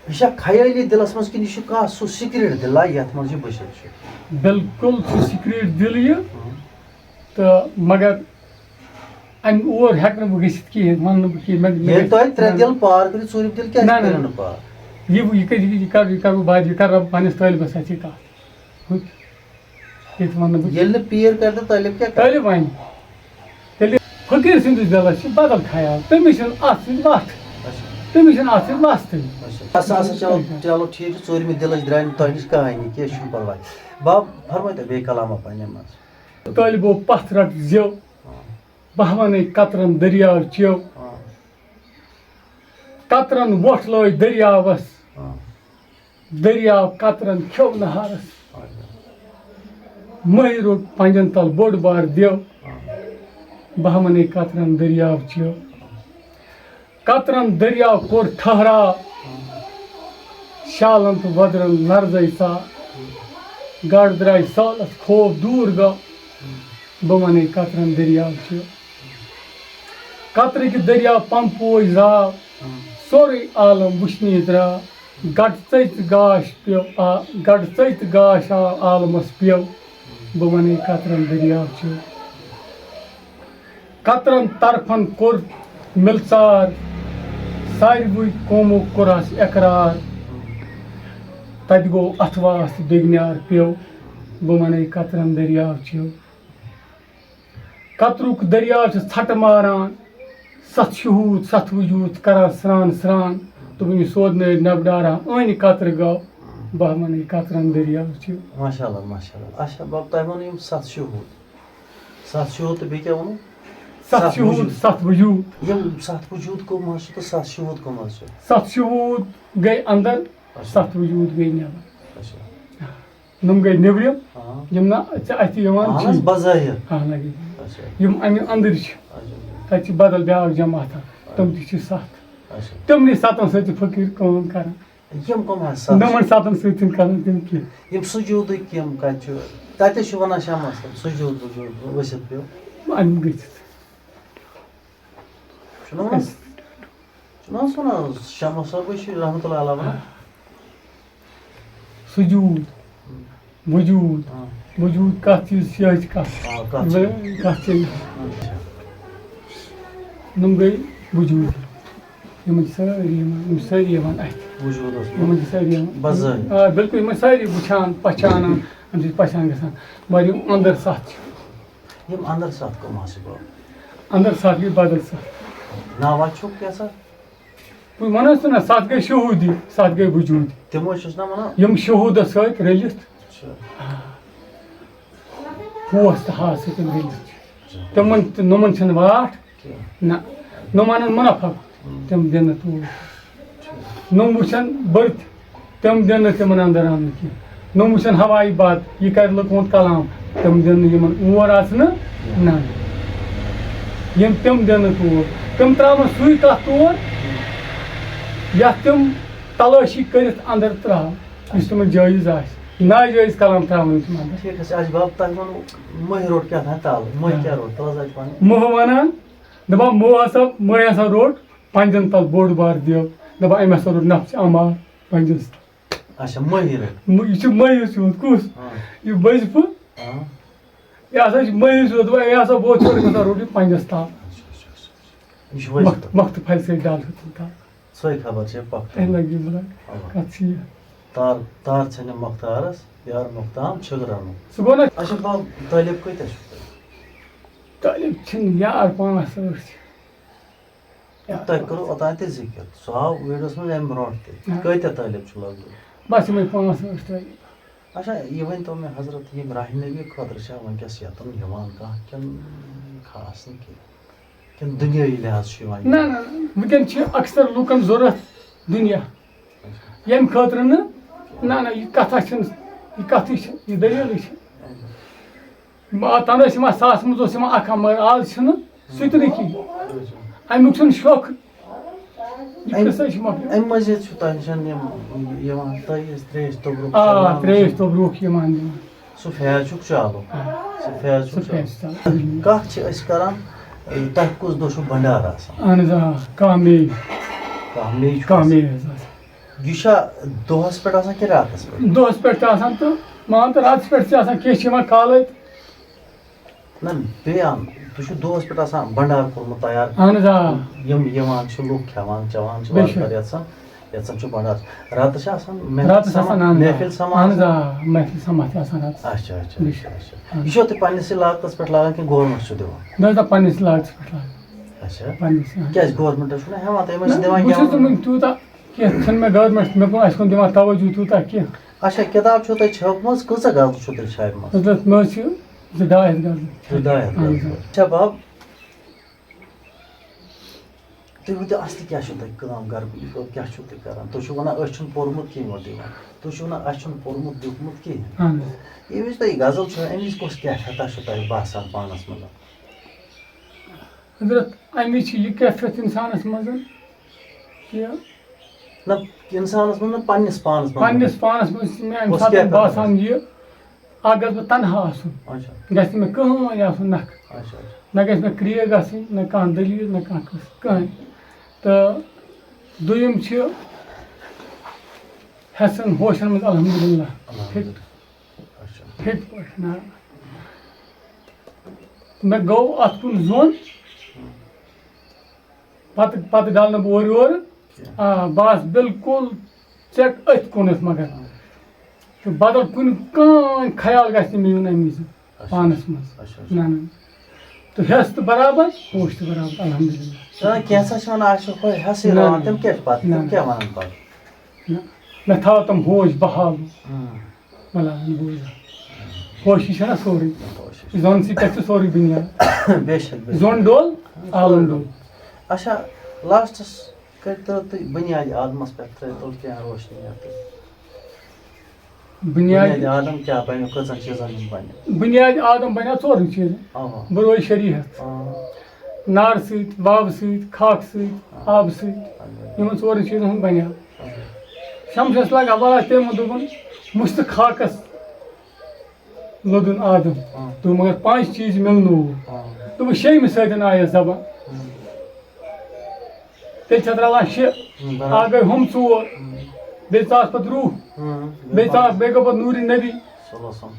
یہِ چھا خیٲلی دِلس منٛز کِنہٕ یہِ چھُ کانٛہہ سُہ سیٖکریٹ دِلا یتھ منٛز یہِ بٔسِتھ چھُ؟ بِلکُل چھُ سیٖکریٹ دِل یہِ۔ ہُم۔ تہٕ مگر امہِ اور ہیٚکہٕ نہٕ بہٕ گٔژھِتھ کِہیٖنۍ، ونہٕ نہٕ بہٕ کِہیٖنۍ۔ مےٚ، مےٚ ییٚلہِ گژھِ، تۄہہِ ترٛےٚ نہ، دِل پار کٔرِو، ژوٗرِم دِل کیٛازِ نہ، نہ، کٔرِو نہٕ پار؟ یہِ، یہِ کَرٕ، یہِ کَرٕ، یہِ کَرٕ بہٕ بعد، یہِ کَرٕ رۄب پنٛنِس طٲلبَس اَتھِ یہِ کَتھ۔ ہُتہِ۔ ییٚتہِ وَنہٕ بہٕ۔ ییٚلہِ نہٕ پیٖر کَرِ تہٕ طٲلب کیٛاہ کَرِ؟ طٲلب وَنہِ۔ تیٚلہِ فقیٖر سٕنٛدِس دِلَس چھِ بدل خیال، تٔمِس چھِنہٕ اَتھ سۭتۍ وَتھ، اچھا۔ تٔمِس چھِنہٕ اَتھ سۭتۍ وَستٕے۔ اچھا۔ اَسا، اَسا، چلو، چلو، ٹھیٖک چھُ، ژوٗرمہِ دِلٕچ درٛاے نہٕ تۄہہِ نِش کٕہٕنۍ، کینٛہہ چھُنہٕ پَرواے۔ بَب، فرمٲیتو بیٚیہِ کلامہ پنٛنہِ منٛز۔ طٲلبو پَتھ رَٹ زٮ۪و، آ۔ بہہ وَنے قطرَن دٔریاو چٮ۪و۔ آ۔ قطرَن وۄٹھ لٲج دٔریاوَس۔ آ۔ دٔریاو قطرَن کھیوٚو نہارَس۔ آ۔ مٔہۍ روٚٹ پنٛجَن تَل بوٚڑ بار دٮ۪و۔ آ۔ بہہ وَنے قطرَن دٔریاو چٮ۪و۔ قطرَن دٔریاو کوٚر ٹھہراو۔ آ۔ شالَن تہٕ وۄدرَن لرزَے ژاو۔ گاڈٕ درٛاے سالَس خوف دوٗر گاو۔ بہٕ وَنے قطرَن دٔریاو چھُ۔ قطرٕکہِ دٔریاو پمپوے زاو۔ سورُے عالم وٕچھنہِ درٛاو۔ گَٹہٕ ژٔتۍ گاش پیوٚو آ، گَٹہٕ ژٔتۍ گاش آو عالمَس پیوٚو۔ بہٕ وَنے قطرَن دٔریاو چھُ۔ قطرَن طرفَن کوٚر مِلژار۔ ساروٕے قومو کوٚرہَس اقرار۔ تَتہِ گوٚو اَتھٕ واس تہٕ بیٚگنیار پیوٚو۔ بہٕ وَنے قطرَن دٔریاو چھُ۔ قطرُک دٔریاو چھُ ژھٹہٕ ماران، ستھ شہوٗد، ستھ وجوٗد کران سرٛان سرٛان۔ دوٚپُن، یہِ سوزنٲوِتھ نٮ۪بہٕ ڈاران، أنۍ قطرٕ گاو، بہہ وَنٕے قطرَن دٔریاو چھِ۔ ماشاء اللہ، ماشاء اللہ۔ اچھا، بَب، تۄہہِ ووٚنوُ یِم ستھ شہوٗد۔ ستھ شہوٗد تہٕ بیٚیہِ کیٛاہ ووٚنوُ؟ ستھ ستھ شہوٗد، وجوٗد۔ ستھ وجوٗد۔ یِم ستھ وجوٗد کٕم حظ چھِ تہٕ ستھ شہوٗد کٕم حظ چھِ؟ ستھ شہوٗد گٔے اندر، اچھا۔ ستھ وجوٗد گٔے نٮ۪بر۔ اچھا۔ نۄم گٔے نیٚبرِم، آ۔ یِم نہٕ ژےٚ اَتھِ یِوان اہن چھِ۔ حظ، بظٲہِر۔ اہن حظ۔ اچھا۔ یِم اَمہِ أنٛدٕرۍ چھِ، اچھا۔ تَتہِ چھِ بدل بیٛاکھ جماعت اکھ، تِم تہِ چھِ ستھ۔ اچھا۔ تِمنٕے ستن سۭتۍ چھِ فقیٖر کٲم کران۔ یِم کٕم حظ ستھ؟ نۄمن ستن سۭتۍ چھِنہٕ کران تِم کینٛہہ۔ یِم سجوٗدٕکۍ یِم کَتہِ چھِ؟ تَتہِ چھِ وَنان شمس صٲب، سجوٗد وجوٗد ؤسِتھ پیوٚو۔ اَمہِ گٔژھِتھ۔ چھُنہ وَنان؟ أسۍ چھُنہ حظ وَنان، شمس صٲبٕے چھُ رحمتہ اللہ علیہ وَنان۔ سجوٗد، وجوٗد، آ۔ وجوٗد کَتھ چیٖز چھِ، یہِ چھِ کَتھ۔ آ، کَتھ چھِ؟ کَتھ چھِ؟ اچھا۔ یِم گٔے وجوٗد۔ یِمَن چھِ سٲری یِوان، یِم چھِ سٲری یِوان اَتھِ۔ وجوٗدَس منٛز۔ یِمَن چھِ سٲری یِوان۔ بظٲہِر۔ آ، بِلکُل، یِمَن چھِ سٲری وٕچھان، پہچانان، اَمہِ سۭتۍ پہچان گژھان۔ مگر یِم اَندَر سَتھ چھِ۔ یِم اَندَر سَتھ کٕم حظ چھِ بابا؟ اَندَر سَتھ گٔے بدل سَتھ۔ ناوا چھُکھ کیٛاہ سا؟ بہٕ وَنان چھُس نہ، سَتھ گٔے شہوٗدی، سَتھ گٔے وجوٗدی۔ تِم حظ چھُس نہ وَنان۔ یِم شہوٗدَس سۭتۍ رٔلِتھ، اچھا۔ ہوس تہٕ ہاس سۭتۍ رٔلِتھ چھِ۔ تِمَن تہٕ نۄمَن چھَنہٕ واٹھ۔ کینٛہہ۔ نہ، نۄم اَنَن مُنافع، ہُم۔ تِم دِنہٕ توٗرۍ۔ ٹھیٖک۔ نۄم وٕچھَن بٔرِتھ، تِم دِنہٕ نہٕ تِمَن اَندَر آمنہٕ کینٛہہ۔ نۄم وٕچھَن ہوایی باد، یہِ کَرِ لُکہٕ ہُنٛد کلام، تِم دِنہٕ نہٕ یِمَن اور اَژنہٕ، نہ۔ یِم تِم دِنہٕ نہٕ تور، تِم ترٛاوَن سُے کَتھ تور، یَتھ تِم تلٲشی کٔرِتھ اَندَر ترٛاوَن، یُس تِمَن جٲیِز آسہِ۔ ناجٲیِز کلام ترٛاوَن نہٕ تِم اَندَر۔ ٹھیٖک حظ چھِ، اَسہِ باب تۄہہِ ووٚنوُ مٔہۍ روٚٹ کیٛاہ تام تَل، مٔہۍ ہاں۔ کیٛاہ روٚٹ؟ تَل حظ اَتہِ پَنٕنۍ۔ موہ وَنان، دَپان، موہ ہسا، مٔہۍ ہسا روٚٹ پنجن تل بوٚڑ بار دیو۔ دَپان، أمۍ ہسا روٚٹ نفسِ اَمار پنجس تل۔ اچھا، مٔہۍ روٚٹ۔ مٔہ-، یہِ چھُ مٔہِس ہیوٗ، کُس؟ ہاں۔ یہِ بٔزۍ پھُل۔ ہاں۔ یہِ ہسا چھُ مٔہِس ہیوٗ، دَپان، یہِ ہسا بوٚد چھُ، أمۍ ہسا روٚٹ یہِ پنجس تل۔ اچھا، اچھا، اچھا، اچھا۔ یہِ چھُ ؤسۍ مۄکھ-، پھُل۔ مۄکھتہٕ پھلہِ سۭتۍ ڈل ہیوٚتُن تل۔ سۄے خبر چھےٚ پۄختہٕ۔ تَمہِ لگہِ یہِ بُلاے۔ اَوا۔ کَتھ چھِ یہِ؟ تار، تار ژھٮ۪نہِ مۄختارس، یار مۄختام چھِگرنُک۔ سُہ گوٚو نہ؟ اچھا، باب، طٲلب کۭتیاہ چھِو تۄہہِ؟ طٲلب چھِنہٕ یار پانٛژھ ٲٹھ چھِ۔ یار تۄہہِ پانٛژھ۔ کوٚروٕ اوٚتام تہِ ذِکِر، سُہ آو ویٖڈیوَس منٛز اَمہِ برونٛٹھ تہِ۔ آ۔ کۭتیٛاہ طٲلب چھِ لگ بگ؟ بَس یِمَے پانٛژھ ٲٹھ طٲلب۔ اچھا، یہِ ؤنۍ تو مےٚ حضرت، یِم راہِ نبی خٲطرٕ چھا وٕنکیٚس یَتُن یِوان کانٛہہ کِنہٕ خاص نہٕ کینٛہہ؟ کِنہٕ دُنیٲیی لحاظ چھُ یِوان؟ نہ، نہ، نہ، وٕنکیٚن چھِ اکثر لوٗکَن ضوٚرَتھ دُنیا۔ اچھا۔ ییٚمہِ خٲطرٕ نہٕ، نہ، نہ، یہِ کَتھا چھِنہٕ، یہِ کَتھٕے چھِ، یہِ دٔلیٖلٕے چھِ۔ اچھا۔ آ، تَنہٕ ٲسۍ یِوان ساسہٕ منٛز اوس یِوان اَکھ اَکھ، مگر آز چھِنہٕ سُہ تہِ نہٕ کِہیٖنۍ۔ اچھا۔ اَمیُک چھُنہٕ شوق۔ یہِ اَمہِ، قصے چھُ مۄکلیومُت۔ اَمہِ مٔزیٖد چھُ تۄہہِ نِش یِم یِوان تٲیٖز، ترٛیش توٚبرُک آ، چٮ۪وان ترٛیش چھِ۔ توٚبرُک یِوان دِوان۔ سُہ فیض چھُکھ چالو۔ آ۔ سُہ فیض سُہ چھُکھ فیض چالو۔ چھُ چالو۔ کَتھ چھِ أسۍ کَران، تۄہہِ کُس دۄہ چھُ بَنڈارٕ آسان؟ اَہَن حظ، آ، کاہ مے۔ کاہ مے چھُ کاہ آسان۔ مے حظ آسان۔ یہِ چھا دۄہَس پٮ۪ٹھ آسان کِنہٕ راتَس پٮ۪ٹھ؟ دۄہَس پٮ۪ٹھ تہِ آسان تہٕ مان تہٕ راتَس پٮ۪ٹھ تہِ آسان، کینٛہہ چھِ یِوان کالَے تہٕ نہ، بیٚیہِ اَن، تُہۍ چھِو دۄہَس پٮ۪ٹھ آسان بَنڈار کوٚرمُت تیار۔ اَہَن حظ، آ۔ یِم یِوان چھِ لُکھ کھٮ۪وان چٮ۪وان چھِ بے وارٕ شک۔ وارٕ یَژھان، یَژھان چھِ بَنڈار۔ راتَس چھِ آسان محفِل راتَس سَمان، آسان، اَہَن حظ، آ۔ محفِل سَمان اَہَن حظ، آسان؟ آ، محفِل سَمان تہِ آسان راتَس۔ اچھا، اچھا، بے اچھا، شک۔ اچھا۔ اَہَن یہِ چھُوا تُہۍ پنٛنِسٕے لاگتَس پٮ۪ٹھ لاگان کِنہٕ گورمٮ۪نٛٹ چھُ دِوان؟ نہ حظ، نہ، پنٛنِسٕے لاگتَس پٮ۪ٹھ لاگان۔ اچھا۔ پنٛنِسٕے، اَہَن۔ کیٛازِ گورمٮ۪نٛٹَس چھُنہ ہٮ۪وان، تُہۍ ما چھِ نہ، دِوان بہٕ چھُس گٮ۪ونہٕ؟ تِمَن تیوٗتاہ کینٛہہ چھِنہٕ مےٚ گورمٮ۪نٛٹ، مےٚ کُن، اَسہِ کُن دِوان توجہ تیوٗتاہ کینٛہہ۔ اچھا، کِتاب چھو تۄہہِ چھٲپمٕژ؟ کۭژاہ غزل چھو تۄہہِ چھاپمٕژ؟ حضرت، مےٚ حظ چھِ زٕ ڈاے ہَتھ غزلہٕ۔ زٕ ڈاے ہَتھ اَہَن حظ، غزلہٕ۔ آ۔ اچھا باب، تُہۍ ؤنۍ تو، اَصلی کیٛاہ چھُو تۄہہِ کٲم گَرٕ، یہِ کٲم کیٛاہ چھُو تُہۍ کَران؟ تُہۍ چھِو وَنان أسۍ چھُنہٕ پوٚرمُت کِہیٖنۍ یورٕ یِوان۔ تُہۍ چھِو وَنان اَسہِ چھُنہٕ پوٚرمُت لیوٗکھمُت کِہیٖنۍ۔ اَہَن حظ۔ ییٚمہِ وِزِ تۄہہِ یہِ غزل چھُو، اَمہِ وِزِ کۄس کیفیتا چھُو تۄہہِ باسان پانَس منٛز؟ حضرت، اَمہِ وِزِ چھِ یہِ کیفیت اِنسانَس منٛز کہِ نہ، اِنسانَس منٛز نہ، پنٛنِس پانَس منٛز۔ پنٛنِس پانَس منٛز چھِ مےٚ اَمہِ کۄس ساتہٕ کیفیت باسان آسان؟ یہِ، اَکھ گژھٕ بہٕ تنہا آسُن۔ اچھا۔ گژھِ نہٕ مےٚ کٕہٕنۍ آسُن نَکھٕ۔ اچھا، اچھا۔ نہ گژھِ مےٚ کرٛیک گژھٕنۍ، نہ کانٛہہ دٔلیٖل، نہ کانٛہہ قٕصہٕ، کٕہٕنۍ۔ تہٕ دوٚیِم چھِ حٮ۪سَن ہوشَن منٛز الحمدللہ۔ الحمدللہ۔ اچھا۔ فِٹ پٲٹھۍ، نہ۔ مےٚ گوٚو اَتھ کُن زوٚن، پَتہٕ، پَتہٕ ڈَلہٕ نہٕ بہٕ اورٕ یورٕ۔ کینٛہہ۔ آ، بہٕ آسہٕ بِلکُل ژےٚ أتھۍ کُنَتھ مگر۔ تہٕ بدل کُنہِ کانٛہہ خیال گژھِ نہٕ مےٚ یُن اَمہِ وِزِ اچھا۔ پانَس منٛز۔ اچھا، اچھا۔ نہ، نہ۔ تہٕ حٮ۪س تہٕ برابر، ہوش تہِ برابر، الحمدللہ۔ نہ، کینٛژھا چھِ وَنان، اَسہِ چھُ ہُہ حٮ۪سٕے نہ، راوان، نہ۔ تِم کیٛاہ چھِ پَتہٕ؟ نہ، تِم نہ۔ کیٛاہ وَنان پَتہٕ؟ نہ، مےٚ تھاو تِم ہوش بحال۔ اۭں۔ بلا بوٗزا۔ ہوشی چھَنا سورُے۔ ہوشی۔ زۄنسٕے پٮ۪ٹھ چھُ سورُے بُنیاد۔ بے شک، بے شک۔ زۄن ڈول، عالم ڈول۔ اچھا، لاسٹَس کٔرۍتو تُہۍ بُنیادِ آدمَس پٮ۪ٹھ ترٛٲیتو کینٛہہ روشنی یَتھ۔ بُنیادِ بُنیادِ آدم کیٛاہ بَنہِ، کٔژَن چیٖزَن ہُنٛد بَنہِ؟ بُنیادِ آدم بَنیٛاو ژورَن چیٖزَن۔ اَوا۔ بُرٲے شریٖعت۔ آ۔ نارٕ سۭتۍ، وَو سۭتۍ، خاکہٕ سۭتۍ، آ۔ آبہٕ سۭتۍ۔ آ۔ یِمَن ژورَن چیٖزَن ہُنٛد بَنیٛاو۔ آ۔ شمس اصلاح گبارہ تٔمۍ ووٚن، دوٚپُن، مُشتہٕ خاکَس لوٚدُن آدم۔ آ۔ دوٚپُن، مگر پانٛژھ چیٖز مِلنوو۔ آ۔ دوٚپُن، شیٚیِمہِ سۭتۍ آیَس زبان۔ آ۔ تیٚلہِ چھِ اَتھ رَلان شےٚ۔ ہُم، برابر۔ اَکھ گٔے ہُم ژور۔ ہُم۔ بیٚیہِ ژاس پَتہٕ روح۔ ہُم، بیٚیہِ ژاس، بیٚیہِ گوٚو پَتہٕ نوٗرِ نبی۔ صلی اللہ علیہ وسلم۔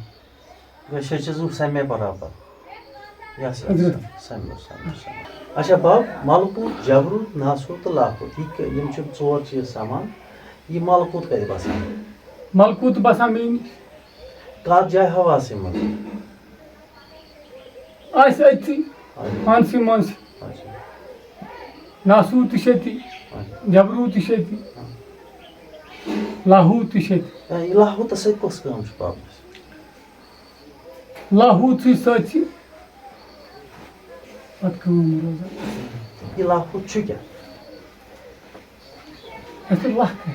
گٔے شےٚ چیٖز سمے برابر۔ یَس، یَس، حضرت۔ سمے، سمے، سمے۔ اچھا، باب، ملکوت، جبروت، ناسوت تہٕ لاہوت۔ یہِ کہِ-، یِم چھِ ژور چیٖز سمان۔ یہِ ملکوت کَتہِ بسان؟ ملکوت بسان مےٚ نِش۔ کَتھ جایہِ حواسٕے منٛز؟ آسہِ أتھی، اچھا۔ پانسٕے منٛز۔ اچھا۔ ناسوت تہِ چھِ أتی، اچھا۔ جبروت تہِ چھِ أتی، اچھا۔ لاہوت تہِ چھِ أتی۔ اے، یہِ لاہوتس سۭتۍ کۄس کٲم چھِ پاپس؟ لاہوت چھِ سۭتۍ چھِ پتہٕ کٲم روزان۔ یہِ لاہوت چھُ کیٛاہ؟ اَسہِ چھِ لَکھ اَسہِ۔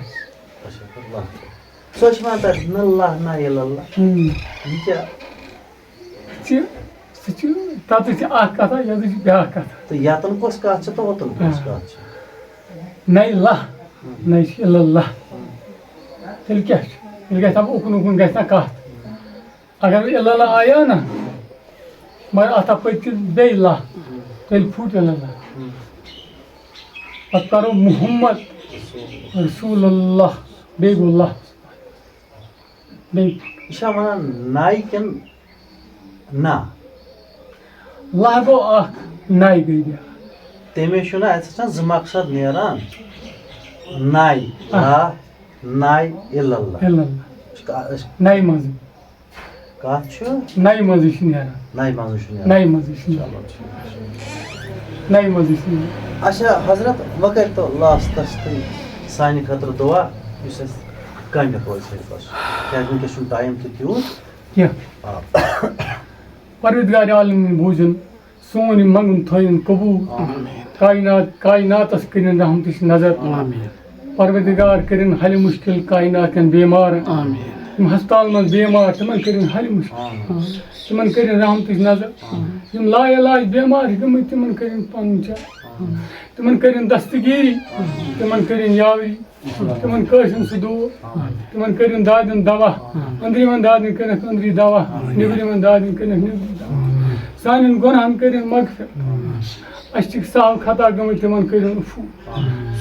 اچھا، پَتہٕ لَکھ۔ سۄ چھِ وَنان تَتھ نہ لہ نہ الا اللہ۔ ہُم۔ یہِ کیٛاہ؟ چھِ، سُہ چھِ، تَتہِ چھِ اَکھ کَتھا، یَتھ چھِ بیٛاکھ کَتھا۔ تہٕ یَتَن کۄس کَتھ چھِ تہٕ ہوٚتَن کۄس آ۔ کَتھ چھِ؟ نَے لہ، ہُم۔ نَے چھِ الا اللہ۔ ہُم۔ تیٚلہِ کیٛاہ چھُ؟ تیٚلہِ گژھِ ہا اُکُن اُکُن گژھِ نہ کَتھ۔ ہُم۔ اگر وۄنۍ الا اللہ آیو نہ، مگر اَتھ اَپٲرۍ تہِ بیٚیہِ لہ، تیٚلہِ پھُٹ الا اللہ۔ پَتہٕ کَرو محمد رسول اللہ، بیٚیہِ گوٚو لہ۔ بیٚیہِ یہِ چھا وَنان نَے کِنہٕ نہ؟ لہ گوٚو اَکھ، نَے گٔے بیٛاکھ۔ تَمے چھُنہ اَتہِ آسان زٕ مقصد نیران، نَے، آ۔ لہ، نَے، الا اللہ۔ الا اللہ۔ أسۍ کا-، أسۍ نَے منٛزٕے۔ کَتھ چھُ؟ نَیہِ منٛزٕے چھُ نیران۔ نَیہِ منٛزٕے چھُ نیران۔ نَیہِ منٛزٕے چھُ نیران۔ چلو، ٹھیٖک چھُ۔ نَیہِ منٛزٕے چھُ نیران۔ اچھا حضرت، وۄنۍ کٔرۍتو لاسٹَس تُہۍ سانہِ خٲطرٕ دُعا، یُس اَسہِ کامہِ پوزِ ہیٚکہِ بَس۔ کیٛازِ وٕنکیٚس چھُنہٕ ٹایم تہِ تیوٗت۔ کینٛہہ۔ آ۔ پروردگار عالمین بوٗزِن، سون یہِ منٛگُن تھٲیِن قبوٗل۔ آمین۔ کائنات، کائناتس کٔرِن رحمتٕچ نظر۔ آمین۔ پروردگار کٔرِن حل مشکل کائنات کٮ۪ن بیمارن۔ آمین۔ یِم ہسپتالن منٛز بیمار، تِمن کٔرِن حل مشکل۔ آمین۔ تِمن کٔرِن رحمتٕچ نظر۔ آمین۔ یِم لا علاج بیمار گٔمٕتۍ، تِمن کٔرِن پنُن چا-، آمین۔ تِمن کٔرِن دستگیری، آمین۔ تِمن کٔرِن یاوری۔ تِمن کٲشرٮ۪ن سُہ دوٗر۔ تِمن کٔرِن دادٮ۪ن دوا۔ أنٛدرِمٮ۪ن دادٮ۪ن کٔرِنکھ أنٛدری دوا۔ نیٚبرِمٮ۪ن دادٮ۪ن کٔرِنکھ نیٚبری دوا۔ سانٮ۪ن گۄناہن کٔرِن مغفرت۔ اَسہِ چھِ سہل خطا گٔمٕتۍ، تِمن کٔرِن عفو۔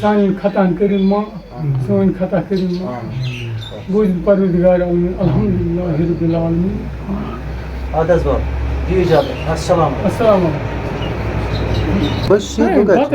سانٮ۪ن خطاہن کٔرِن معاف۔ سٲنۍ خطا کٔرِن معاف۔ بوٗزِن پروردگار عالمین۔ الحمدللہ رب العالمین۔ اَدٕ حظ بَب، دِیِو اِجازت۔ السلام علیکم۔ السلام علیکم۔ بہٕ چھُس یہِ ہے، دُکان بَتہٕ